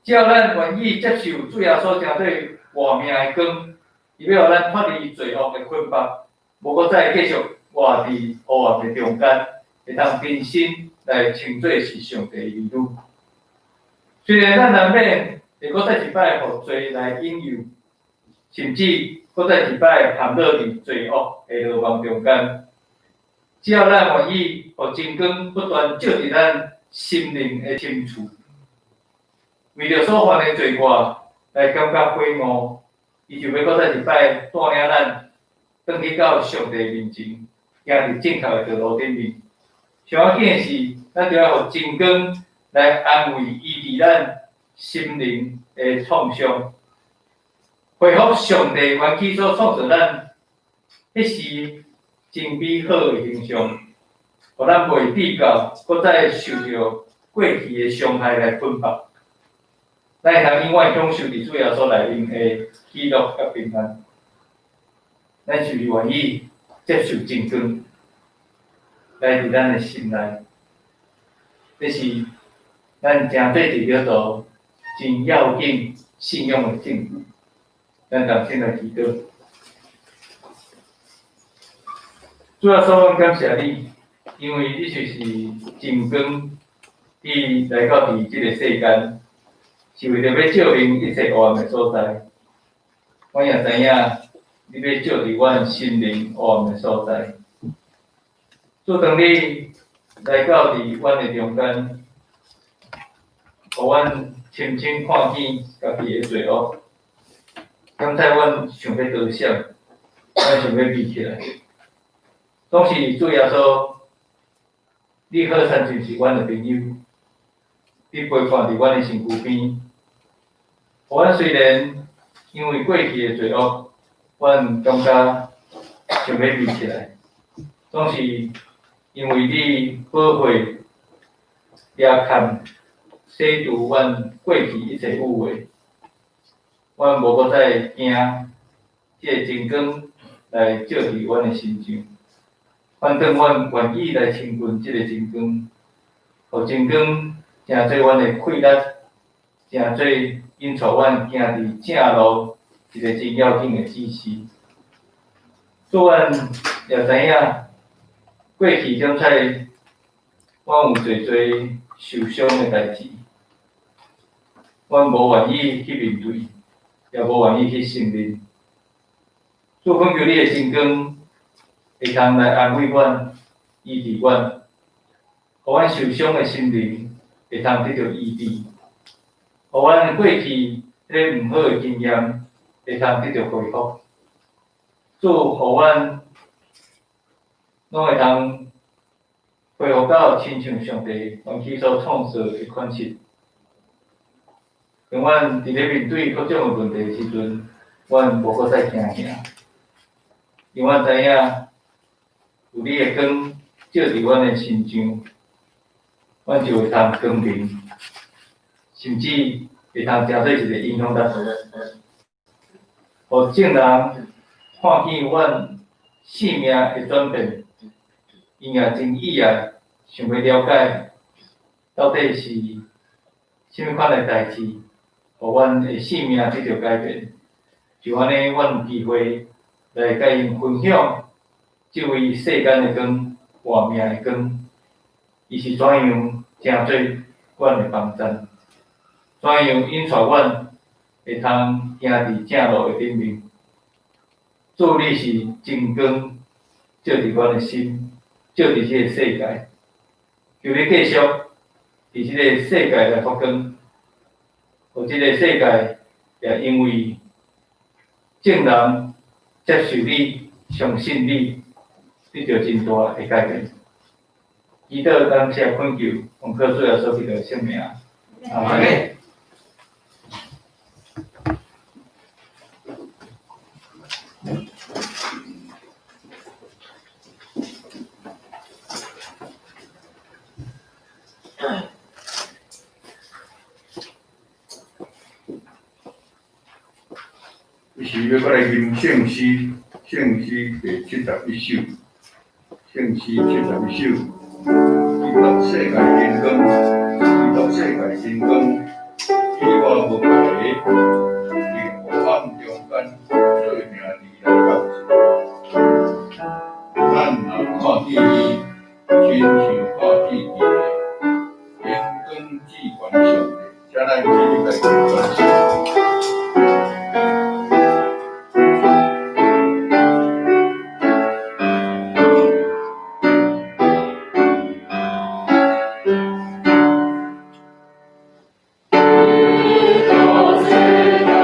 只要咱願意接受主耶穌成做活命的光，伊欲予咱脫離罪惡的捆綁，無閣再繼續活佇黑暗的中間，會通重新來稱做是上帝的兒女。雖然咱難免會閣再一擺予罪來引誘，甚至閣再一擺陷落佇罪惡的羅網中間，只要咱願意予真光不斷照佇咱心靈的深處，為著所犯的罪過來感覺悔悟，伊就欲閣再一擺帶領咱轉去到上帝面前，行佇正確的道路頂面。上要緊的是，咱著愛予真光來安慰醫治咱心靈的創傷，恢復上帝原起初創造咱彼時真美好的形象，予咱袂至到閣再受著過去的傷害來捆綁。咱會通永遠享受佇主耶穌內面的喜樂佮平安。咱是毋是願意接受真光來佇咱的心內？這是咱成做基督徒真要緊信仰的證據。咱同心來祈禱。主耶穌，阮感謝你，因為你就是真光，你來到佇這個世間，是為著欲照明一切黑暗的所在。阮也知影，你欲照佇阮心靈黑暗的所在。主，當你來到佇阮的中間，予阮深深看見家己的罪惡，感謝阮想欲逃閃，阮想欲避起來。總是主耶穌，你好親像是阮的朋友，你陪伴佇阮的身軀邊。阮雖然因為過去的罪惡，阮感覺想欲避起來，總是因為你寶血掠崁洗除阮過去一切污穢，阮無閣再驚這个真光來照佇阮的身上。反轉阮願意來親近這个真光，予真光成做阮的氣力，成做引帶阮行佇正路一个真要緊的指示。主，阮也知影過去點採阮有濟濟受傷的代誌，阮無願意去面對，也無願意去承認。主，懇求你的真光會通來安慰阮、醫治阮，予阮受傷的心靈會通得著醫治，予阮過去彼个毋好的經驗會通得著恢復。主，予阮攏會通恢恢復到親像上帝原起所創造的款式。當阮佇咧面對各種的問題的時陣，阮無閣再驚嚇，因為阮知影有你的光照佇阮的身上，阮就會通光明，甚至會通成做一個影響力，予眾人看見阮生命的轉變，𪜶也真意愛想欲了解，到底是啥物款的代誌，予阮的生命得著改變。就按呢，阮有機會來共𪜶分享這位世間的光、活命的光，伊是怎樣成做阮的幫贊，怎樣引帶阮會通行佇正路的頂面。主，你是真光，照佇阮的心，照佇這個世界。求你繼續佇這個世界來發光，予這個世界也因為眾人接受你、相信你，得著真大的改變。祈禱感謝懇求，奉靠主耶穌基督的聖名。阿們。這時欲閣來吟聖詩，聖詩第71首，聖詩71首，基督世界真光，基督世界真光，與我無別個，佇黑暗中間做命字來照射。咱若看見伊，親像看見伊的榮光至懸上帝，請咱起立來讀聖。基督世界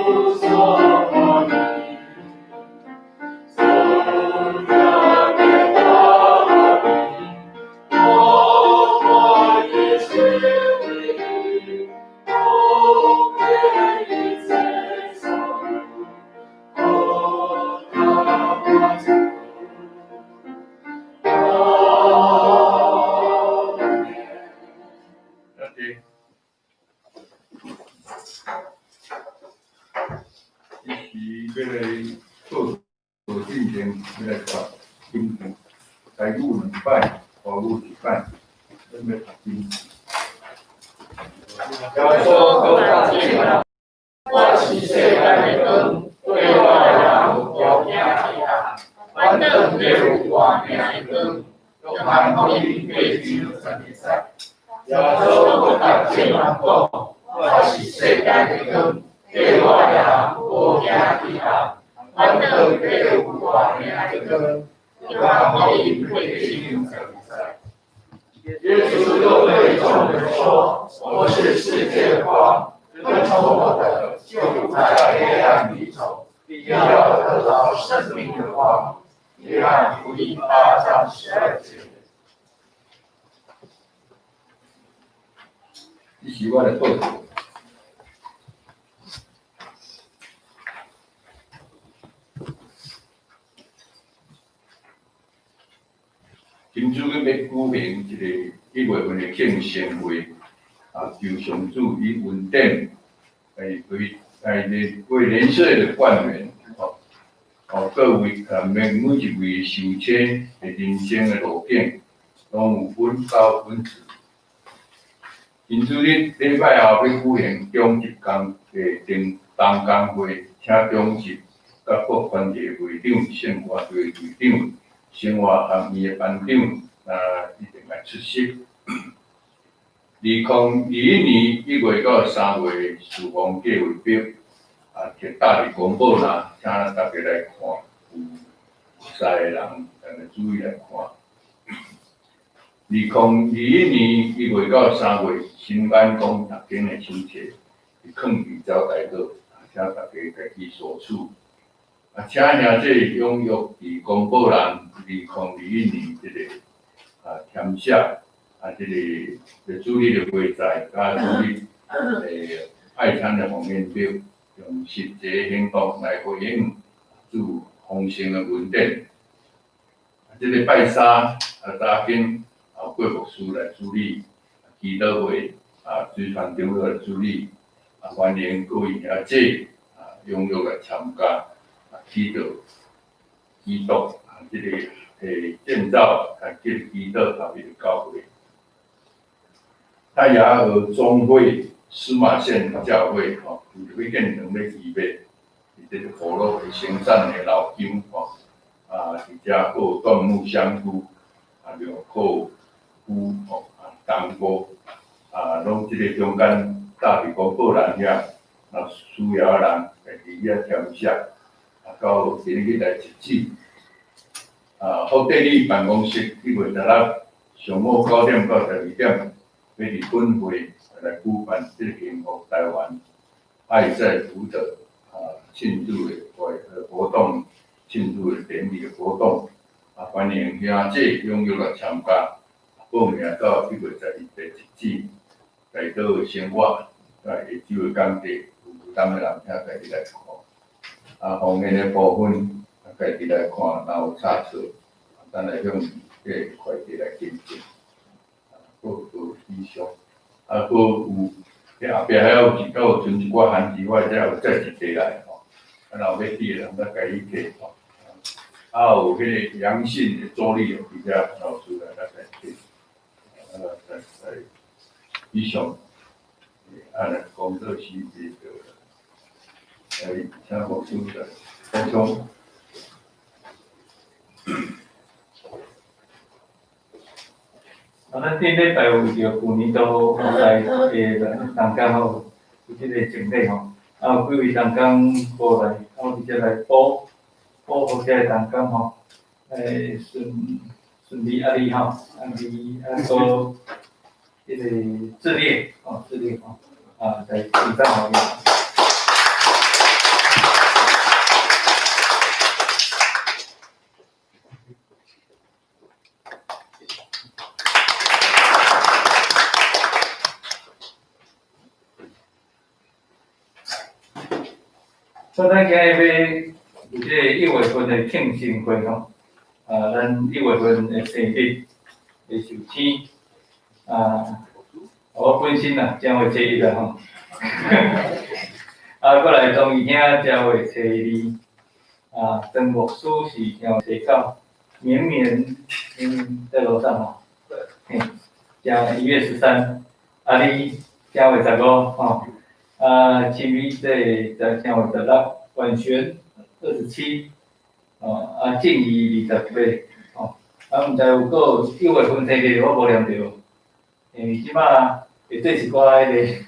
所以，主的大能，我的心里，我的一切所有，我的主。阿门。这是要来做做进前，要来读经文，台语两摆，华语一摆，咱要读经。耶稣阁佮众人，我是世间的光，跟我的人无惊黑暗。反转得有活命的光。约翰福音八章十二节。耶稣阁佮众人讲，我是世间的光，跟我的人无惊黑暗。反转得有活命的光。约翰福音八章十二节。耶稣又对众人说：“我是世界的光，跟从我的，就不在黑暗裡走，必要得著生命的光。”約翰福音八章十二節。這是我來報告。今主日要举行一个一月份的庆生會，啊，求上主以恩典來為來為年歲的冠冕，哦，哦，各位啊，每一位受請的人生的路徑，攏有穩到穩住。因此，日禮拜後欲舉行中職工的定同工會，請中職佮各團體會長、聖歌隊隊長、生活學院的班長，啊，一定來出席。2021年1月到3月，事奉計劃表啊，貼搭佇公布啦，請大家來看，有使的人，大家注意來看。2021年1月到3月，新眼光逐間的手冊，囥佇招待所，啊，請大家家己索取。啊，請兄弟踴躍佇公布欄，2021年這個啊填寫啊，這個主日的會載，佮主日的愛餐的奉獻表，用實際行動來回應主豐盛的恩典。啊，這個拜三啊，早間啊，郭牧師來主理祈禱會，啊，水傳長老來主理，啊，歡迎各位兄弟啊，踴躍來參加啊，祈禱、基督啊，這個建造啊，這個基督合一的教會。泰雅爾總會司馬縣教會吼，有欲建堂咧預備，佇這個河洛的生產的老鄉吼，啊，佇遮閣有椴木香菇，啊，苗口菇吼，啊，冬菇，啊，攏這個中間搭佇公布欄遐，若需要的人會佇遐填寫，啊，到今日來截止。啊，福地理辦公室1月16上午9點到12點，欲佇本會來舉辦這個幸福台灣愛在福德啊慶祝的活活動，慶祝的典禮的活動，啊，歡迎兄弟踴躍來參加，報名到1月11日截止。台島的生活，佮下晝的工地，有負擔的人，請家己來看。啊，方言的部分，啊，家己來看，若有差錯，咱來向這個會計來更正。啊，閣無以上，啊，閣有，遐後壁還有一閣有剩一寡番薯，我會遮有載一塊來吼。啊，若有欲去的人，咱家己提吼。啊，有彼個陽性的助理，佇遮老師來咱來提。啊，來來以上，啊，來工作時這個，來請牧師來補充。啊，咱頂禮拜有為著舊年度來的同工吼，有這個整理吼，啊有幾位同工無來，啊我佇遮來補補予這个同工吼，孫孫美阿麗吼，阿麗啊閣這個志烈吼，志烈吼，啊來請讚予伊。所以咱今日欲有這个一月份的慶生會吼，啊，咱一月份的生日的壽星，啊，我本身啊，正月初一啦吼，啊，閣來莊義兄正月初二，啊，曾牧師是正月初九，綿綿綿在樓上吼，嘿，正1月13，啊你正月十五吼，啊，親美這個正月16，婉璇27，哦，啊，靜怡28，吼，啊，毋知有閣有一月份生日，我無念著，因為這擺會做一寡彼个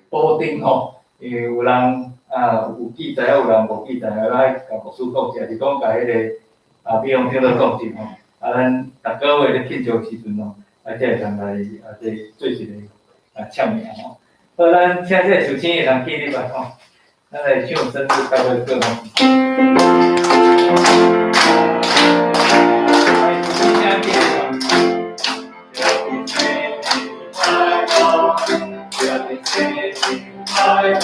補丁吼，因為有人啊有記載，啊有人無記載，啊，愛共牧師講者，是講共彼个啊，比方叫做講者吼，啊，咱逐个月咧慶祝的時陣吼，啊，才會通來啊，這做一个啊簽名吼。好，咱請這个壽星會通起立來吼，咱來唱生日快樂歌吼。來，壽星請起立。祝你生日快樂，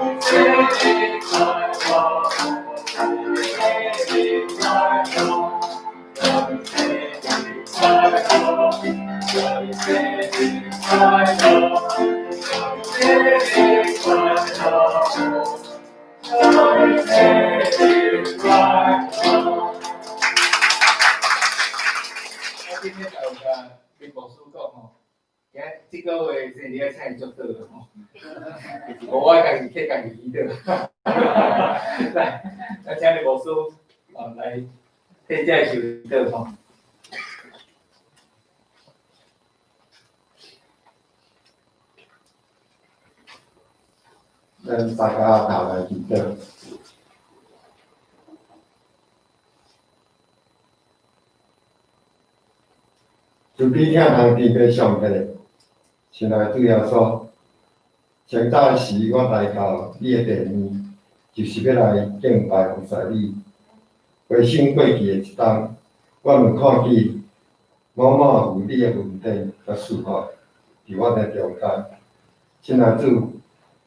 祝你生日快樂，祝你生日快樂，祝你生日快樂，祝你生日快樂，祝你生日快樂，祝你生日快樂。我今天就有共林牧師講吼，今這个月生日愛請伊祝禱吼，無我家己替家己祈禱。來，來請林牧師哦來替這个壽祈禱吼。咱大家頭來祈禱。慈悲疼痛天父上帝，親愛的主耶穌，清早時我來到你的殿面，就是欲來敬拜服侍你。回想過去的一冬，我有看見滿滿有你的恩典佮祝福佇阮的中間。親愛的主，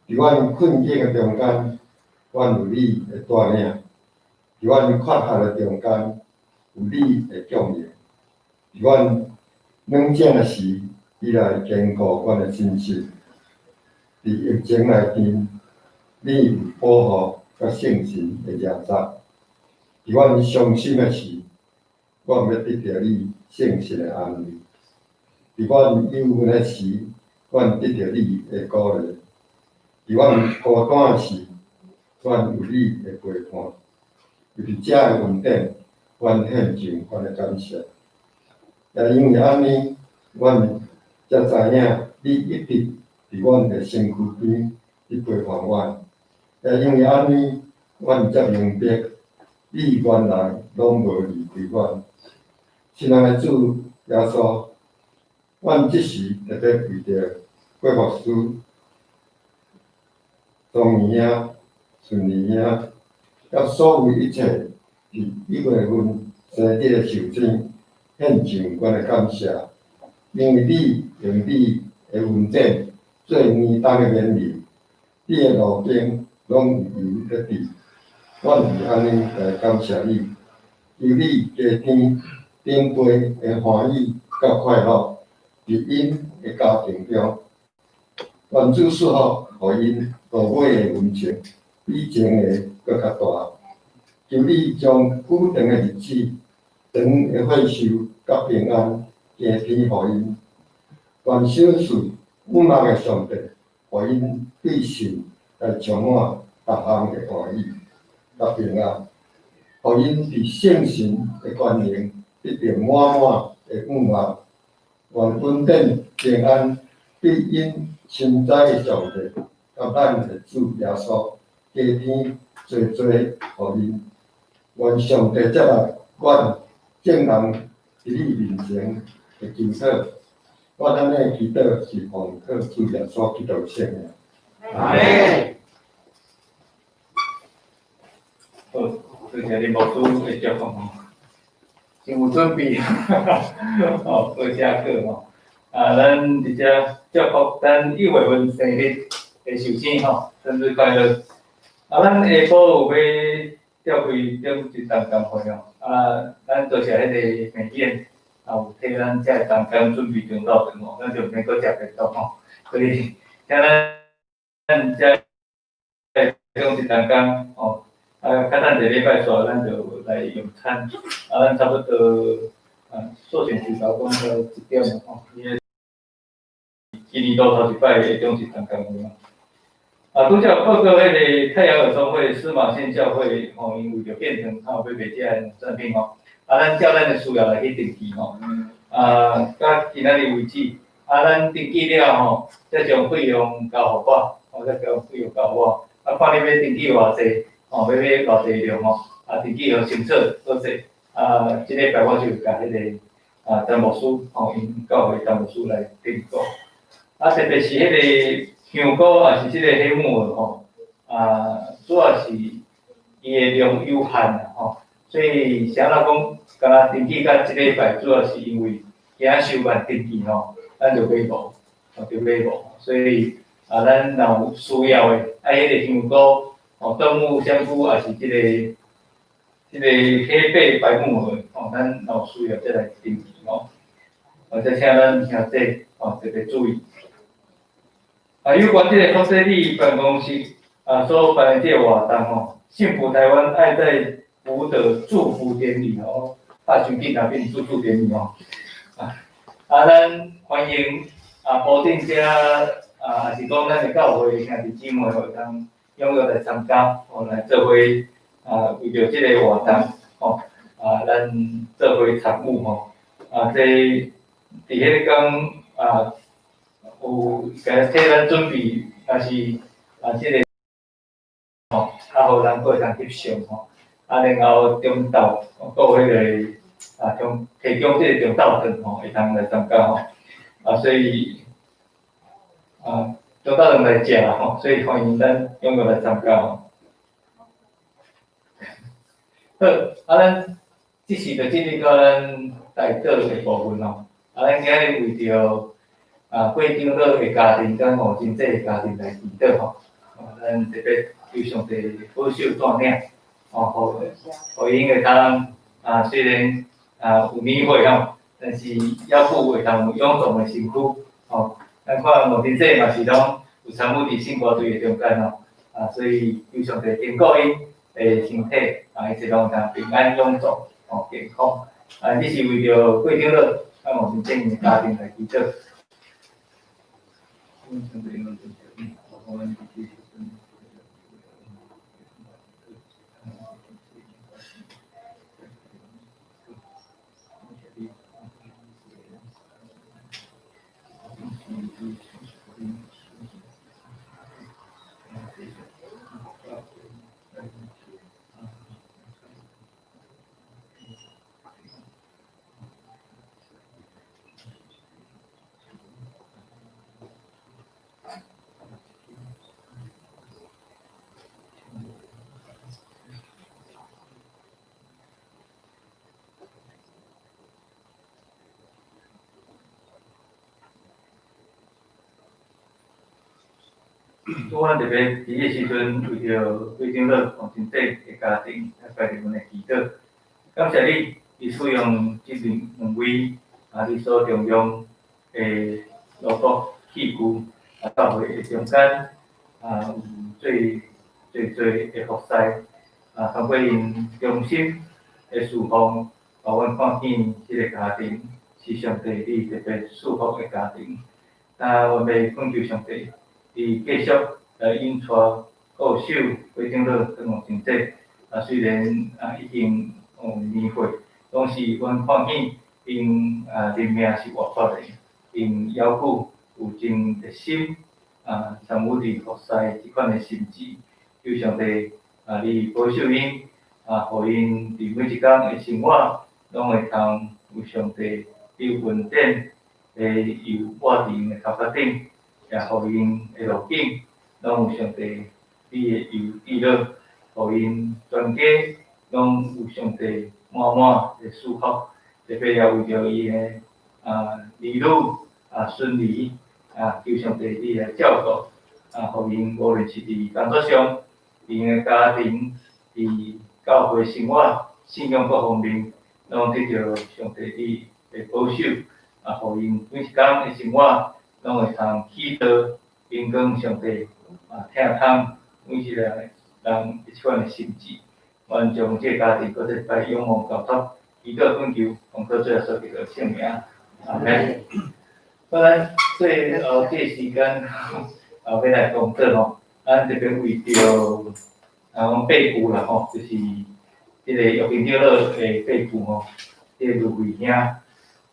佇阮困境的中間，阮有你的帶領；佇阮缺乏的中間，有你的供應；佇阮軟弱的時，你來堅固阮的信心。佇疫情內面，你有保護佮聖神的領導。佇阮傷心的時，阮欲得著你聖神的安慰；佇阮憂鬱的時，阮得著你的鼓勵；佇阮孤單的時，阮有你的陪伴。為著這个恩典，阮獻上阮的感謝。也因為按呢，阮才知影你一直佇阮的身軀邊佇陪伴阮。也因為按呢，阮才明白你原來攏無離開阮。親愛的主耶穌，阮這時特別為著郭牧師、莊義兄、順利兄，佮所有一切佇一月份生日的壽星，獻上阮的感謝，因為你用你的恩典做年冬的勉勵，你的路徑攏有油得治。阮是按呢來感謝你，求你加添長輩的歡喜佮快樂，佇𪜶的家庭中，願主賜福予𪜶落尾的恩情比前个閣較大。求你將久長的日子、長的歲壽佮平安加添予𪜶。願賞賜仰望的上帝，予𪜶對神來充滿逐項的歡喜佮平安，予𪜶佇聖神的權能得著滿滿的仰望。願恩典平安對𪜶深知的上帝，佮咱的主耶穌加添濟濟予𪜶。願上帝接納阮眾人佇你面前的祈禱。我按呢祈禱是奉靠主耶穌基督聖名。阿們。好，多謝林牧師的祝福吼，真有準備，吼，多謝閣吼。啊，咱佇遮祝福咱一月份生日的壽星吼，生日快樂。啊，咱下晡有欲召開中一同工會哦。啊，咱做啥彼个美宴，啊有替咱遮的同工準備中晝頓哦，咱就毋免閣食便當吼。所以，請咱遮的中一同工吼，啊，較等一禮拜煞，咱就來用餐。啊，咱差不多啊，素選是頭講到1點吼，伊個今年度頭一擺的中一同工會哦。啊，拄才有報告彼个太陽兒童會司馬縣教會吼，𪜶為著變成較有欲賣遮个農產品吼，啊，咱照咱的需要來去登記吼。啊，到今仔日為止，啊，咱登記了吼，才將費用交予我，吼，才將費用交予我。啊，看你欲登記偌濟，吼，欲買偌濟量吼，啊，登記予清楚，好勢。啊，這禮拜我就共彼个啊陳牧師吼，𪜶教會陳牧師來訂購。啊，特別是彼个香菇，也是這个黑木耳吼，啊，主要是伊的量有限啦吼，所以啥人講，敢若登記到這禮拜，主要是因為驚收慢登記吼，咱就買無，吼就買無，所以啊，咱若有需要的，愛彼個香菇，吼，動物香菇，也是這個黑背白木耳，吼，咱若有需要再來登記吼，或者請咱兄弟吼特別注意。啊，有關這個福濟里辦公室啊所辦的這個活動吼，幸福台灣愛在福德祝福典禮吼，拍傷緊啊變祝福典禮吼。啊，啊，咱歡迎啊，埔頂遮啊，也是講咱的教會兄弟姊妹會當踴躍來參加，吼來做伙啊，為著這個活動吼，啊，咱做伙參與吼，啊，這佇彼個工啊。有共替咱準備，也是啊，這個吼，啊，予人閣會通翕相吼，啊，然後中晝閣有彼個啊，中提供這個中晝頓吼，會通來參加吼，啊，所以啊，中晝頓來食吼，所以歡迎咱踴躍來參加吼。好，啊，咱這時就進入到咱代禱的部分吼，啊，咱今日為著啊，郭長老的家庭佮吳真濟的家庭來祈禱吼，啊，咱特別求上帝保守帶領，吼，予予𪜶會通啊，雖然啊有年歲吼，但是猶閣會通有勇壯的身軀，吼。咱看吳真濟嘛是攏有參與佇聖歌隊的中間吼，啊，所以求上帝堅固𪜶的身體，啊，一切攏會通平安勇壯，吼，健康。啊，這是為著郭長老佮吳真濟的家庭來祈禱。主，阮特別佇這個時陣，為著郭長老、王真濟的家庭，來帶領阮的祈禱。感謝你，你使用這兩位啊，你所重用的奴僕器具啊，教會的中間啊，有最濟濟的服侍啊，通過𪜶忠心的侍奉，予阮看見這個家庭是上帝你特別祝福的家庭。啊，阮欲懇求上帝，伊繼續來引帶顧守郭長老佮吳真濟。啊，雖然啊已經有年歲，攏是阮看見𪜶啊靈命是活潑的，𪜶猶閣有真熱心啊參與佇服侍這款的心志。求上帝啊，你保守𪜶啊，予𪜶佇每一工的生活，攏會通有上帝你恩典的油抹佇𪜶的頭殼頂，也予𪜶的路徑攏有上帝你的油記錄，予𪜶全家攏有上帝滿滿的祝福，特別也為著伊的啊兒女啊孫兒啊，求上帝你來照顧啊，予𪜶無論是佇工作上，伫𪜶的家庭、伫教會生活、信仰各方面，攏得著上帝你的保守，啊，予𪜶每一工的生活，攏會通祈禱、榮光上帝，啊，疼痛每一個人的這款的心志。阮將這个家庭閣一擺仰望交託，祈禱懇求，奉靠主耶穌基督聖名，阿們。我咱最後這個時間啊，欲來講道吼，咱特別為著啊，講伯父啦吼，就是這个玉平長老的伯父吼，這個盧慧兄，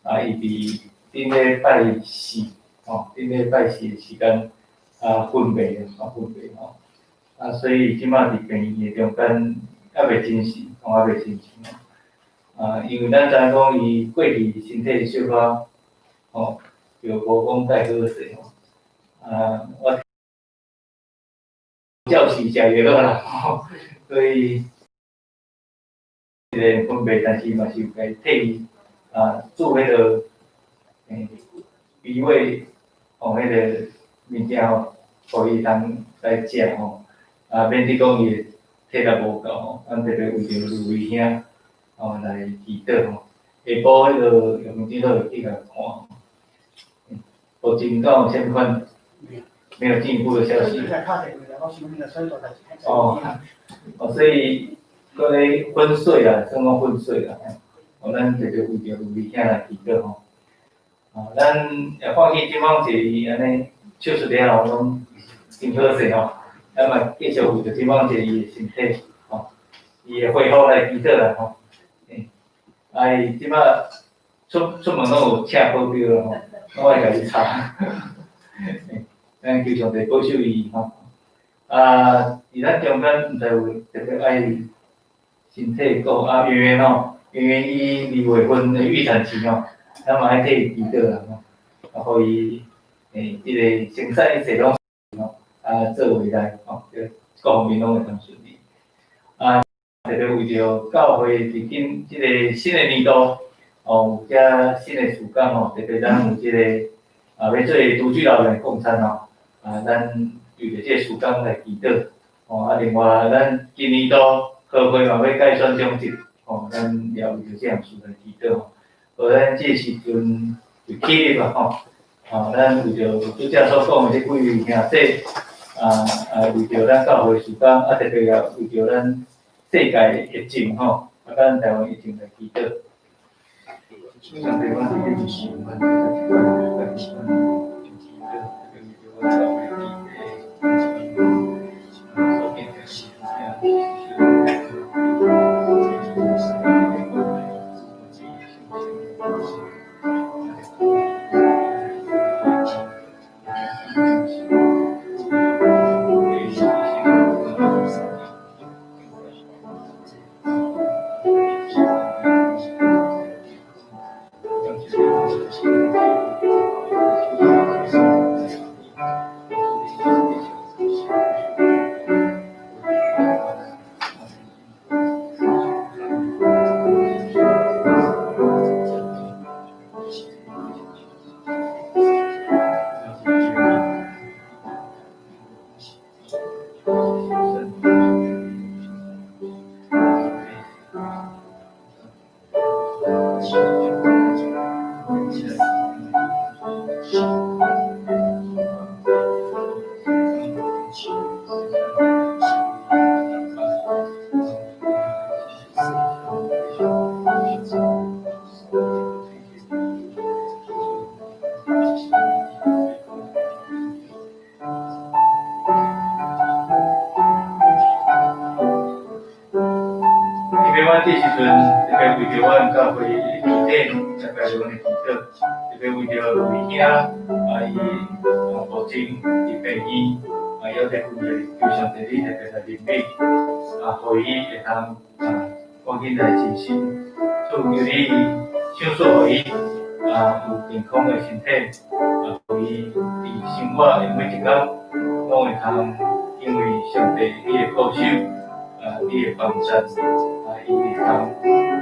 啊，伊佇頂禮拜四吼，頂禮拜四的時間啊，昏迷啊，昏迷吼，啊，所以這馬佇病院的中間，猶未證實，吼，猶未證實吼。啊，因為咱知影講伊過去身體小可吼，就無講介好勢吼。啊，我照時食藥啦，吼，所以這个昏迷，但是嘛是有共替伊啊煮彼个魚尾吼，彼个物件吼，予伊通來食吼，啊，免得講伊的體力無夠吼，咱特別為著盧偉兄吼來祈禱吼。下晡彼个玉明長老會去共看，目前敢有啥物款？沒有進一步的消息。哦，哦，所以閣咧昏睡啊，算講昏睡啦。哦，咱特別為著盧偉兄來祈禱吼。啊，咱也看見這擺一伊按呢手術了後攏真好勢吼。咱嘛繼續為著這擺一伊的身體吼，伊的恢復來祈禱啦吼。啊，伊這擺出門攏有請保鏢啦吼，攏愛共伊查。咱求上帝保守伊吼。啊，佇咱中間毋知有特別愛身體顧啊，圓圓吼，圓圓伊二月份的預產期吼，咱嘛愛替伊祈禱啦吼，啊，予伊這个生產一切攏吼，啊，做未來吼，各方面攏會通順利。啊，特別為著教會佇今這个新的年度，哦，有遮新的事工吼，特別咱有這个啊，欲做獨居老人共餐吼，啊，咱為著這個事工來祈禱，吼，啊，另外咱今年度和會嘛欲改選長執，吼，咱也為著這項事來祈禱吼。予咱這時陣就起立啦吼，啊，咱為著拄才所講的這幾位兄弟，啊啊，為著咱教會事工，啊，特別也為著咱世界疫情吼，啊，咱台灣疫情來祈禱。上帝，阮這時陣特別為著阮教會的肢體來拜阮的祈禱，特別為著盧偉兄啊，伊啊目前佇病院啊，猶佇昏迷，求上帝你特別來憐憫，啊，予伊會通啊趕緊來精神，主求你賞賜予伊啊有健康的身體，啊，予伊佇生活的每一工攏會通因為上帝你的保守，啊，你的幫助。啊，伊會通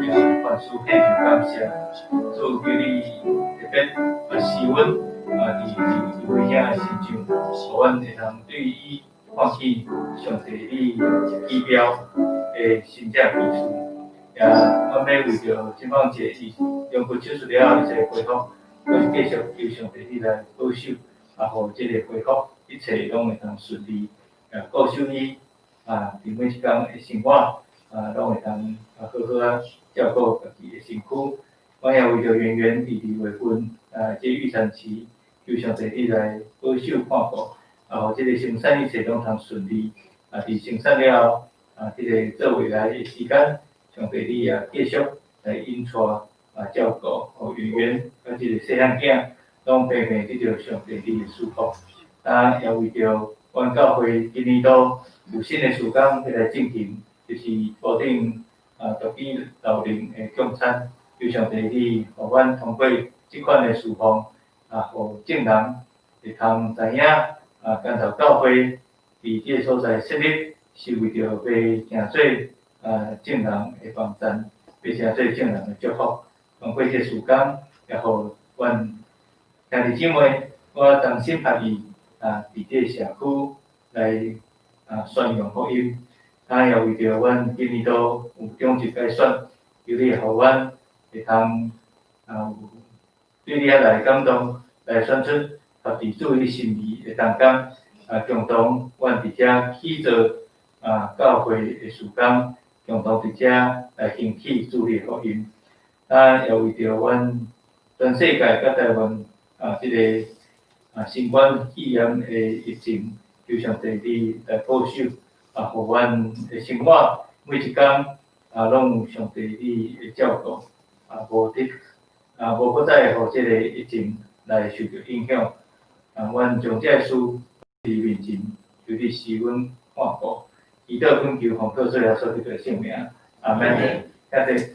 也凡事獻上感謝，主求你特別啊賜阮啊，佇佇盧偉兄的身上，予阮會通對伊看見上帝你奇妙的神蹟奇事，也阮欲為著這擺一個伊龍骨手術了後伊才恢復，閣是繼續求上帝你來保守，啊，予這个恢復一切攏會當順利，也顧守伊啊，佇每一工的生活啊，攏會當啊好好仔照顧家己的身軀。阮也為著圓圓佇2月份啊，這預產期，求上帝你來保守看顧，啊，予這个生產一切攏通順利。啊，佇生產了後，啊，這个做未來的時間，上帝你也繼續來引帶啊照顧，予圓圓佮這个細漢囝，攏平平得著上帝你的祝福。啊，也為著阮教會今年度有新的事工欲來進行，就是鋪頂啊獨居老人的供餐，求上帝你予阮通過這款的事奉，啊，予眾人會通知影啊，竿頭教會佇這个所在設立，是為著欲成做啊眾人的幫贊，欲成做眾人的祝福。通過這個事工，也予阮兄弟姊妹，我同心合意啊，佇這個社區來啊宣揚福音。啊，也為著阮今年度有長執改選，求你予阮會通啊有對你遐來感動，來選出合佇主你心意的同工，啊，共同阮佇遮起造啊教會的事工，共同佇遮來興起主你的福音。啊，也為著阮全世界佮台灣啊，這個啊新冠肺炎的疫情，求上帝你來保守，啊，予阮的生活每一工啊，攏有上帝你的照顧，啊，無得啊，無閣再予這个疫情來受著影響。啊，阮將這个事佇面前，求你賜阮看顧，祈禱懇求奉靠主耶穌基督的聖名，阿們。感謝。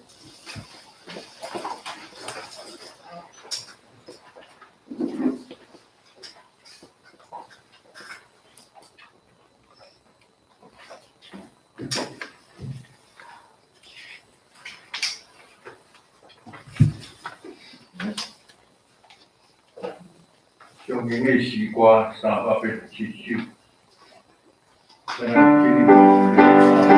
上經的詩歌387首，咱來進入。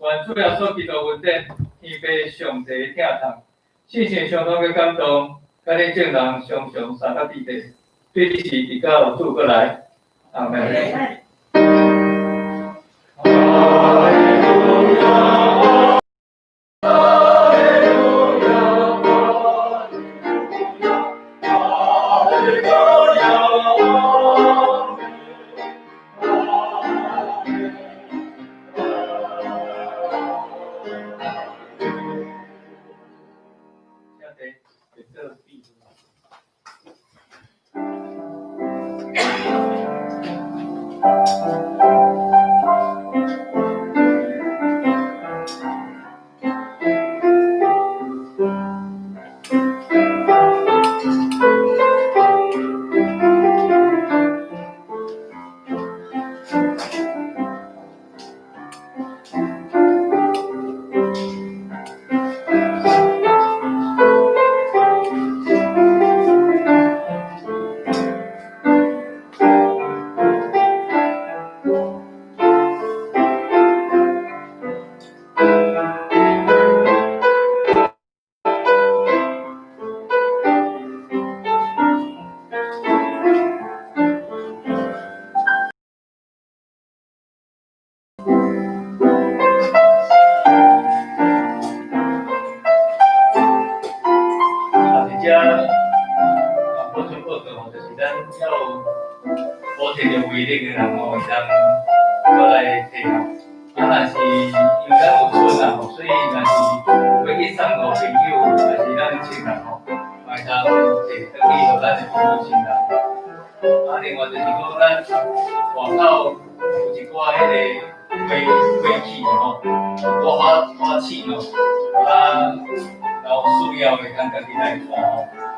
願主耶穌基督恩典，天父上帝疼痛，聖神相通的感動，佮恁眾人常常相佮佇咧，對日時直到主閣來，阿們。啊，佇遮啊，補充報告吼，就是咱猶有補貼著威力的人吼，會當閣來提吼。啊，外口有一寡彼个火火起的吼，一寡火火刺吼，啊，然後需要的通家己來看吼，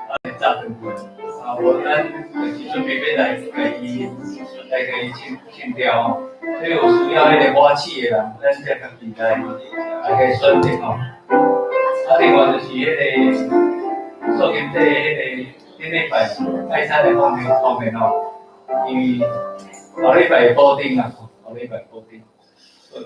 啊，會紮斷去，啊，無咱就是準備欲來共伊清清掉吼，所以有需要彼个火刺的人，咱才家己來去選擇吼。啊，另外就是彼個素金祭彼個頂禮拜愛餐的方面吼，因為後禮拜補丁啊，後禮拜補丁。好。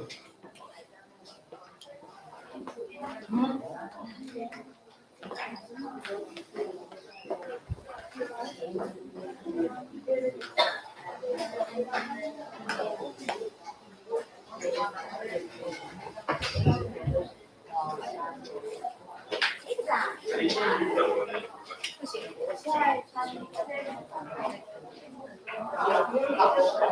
不行，我現在穿。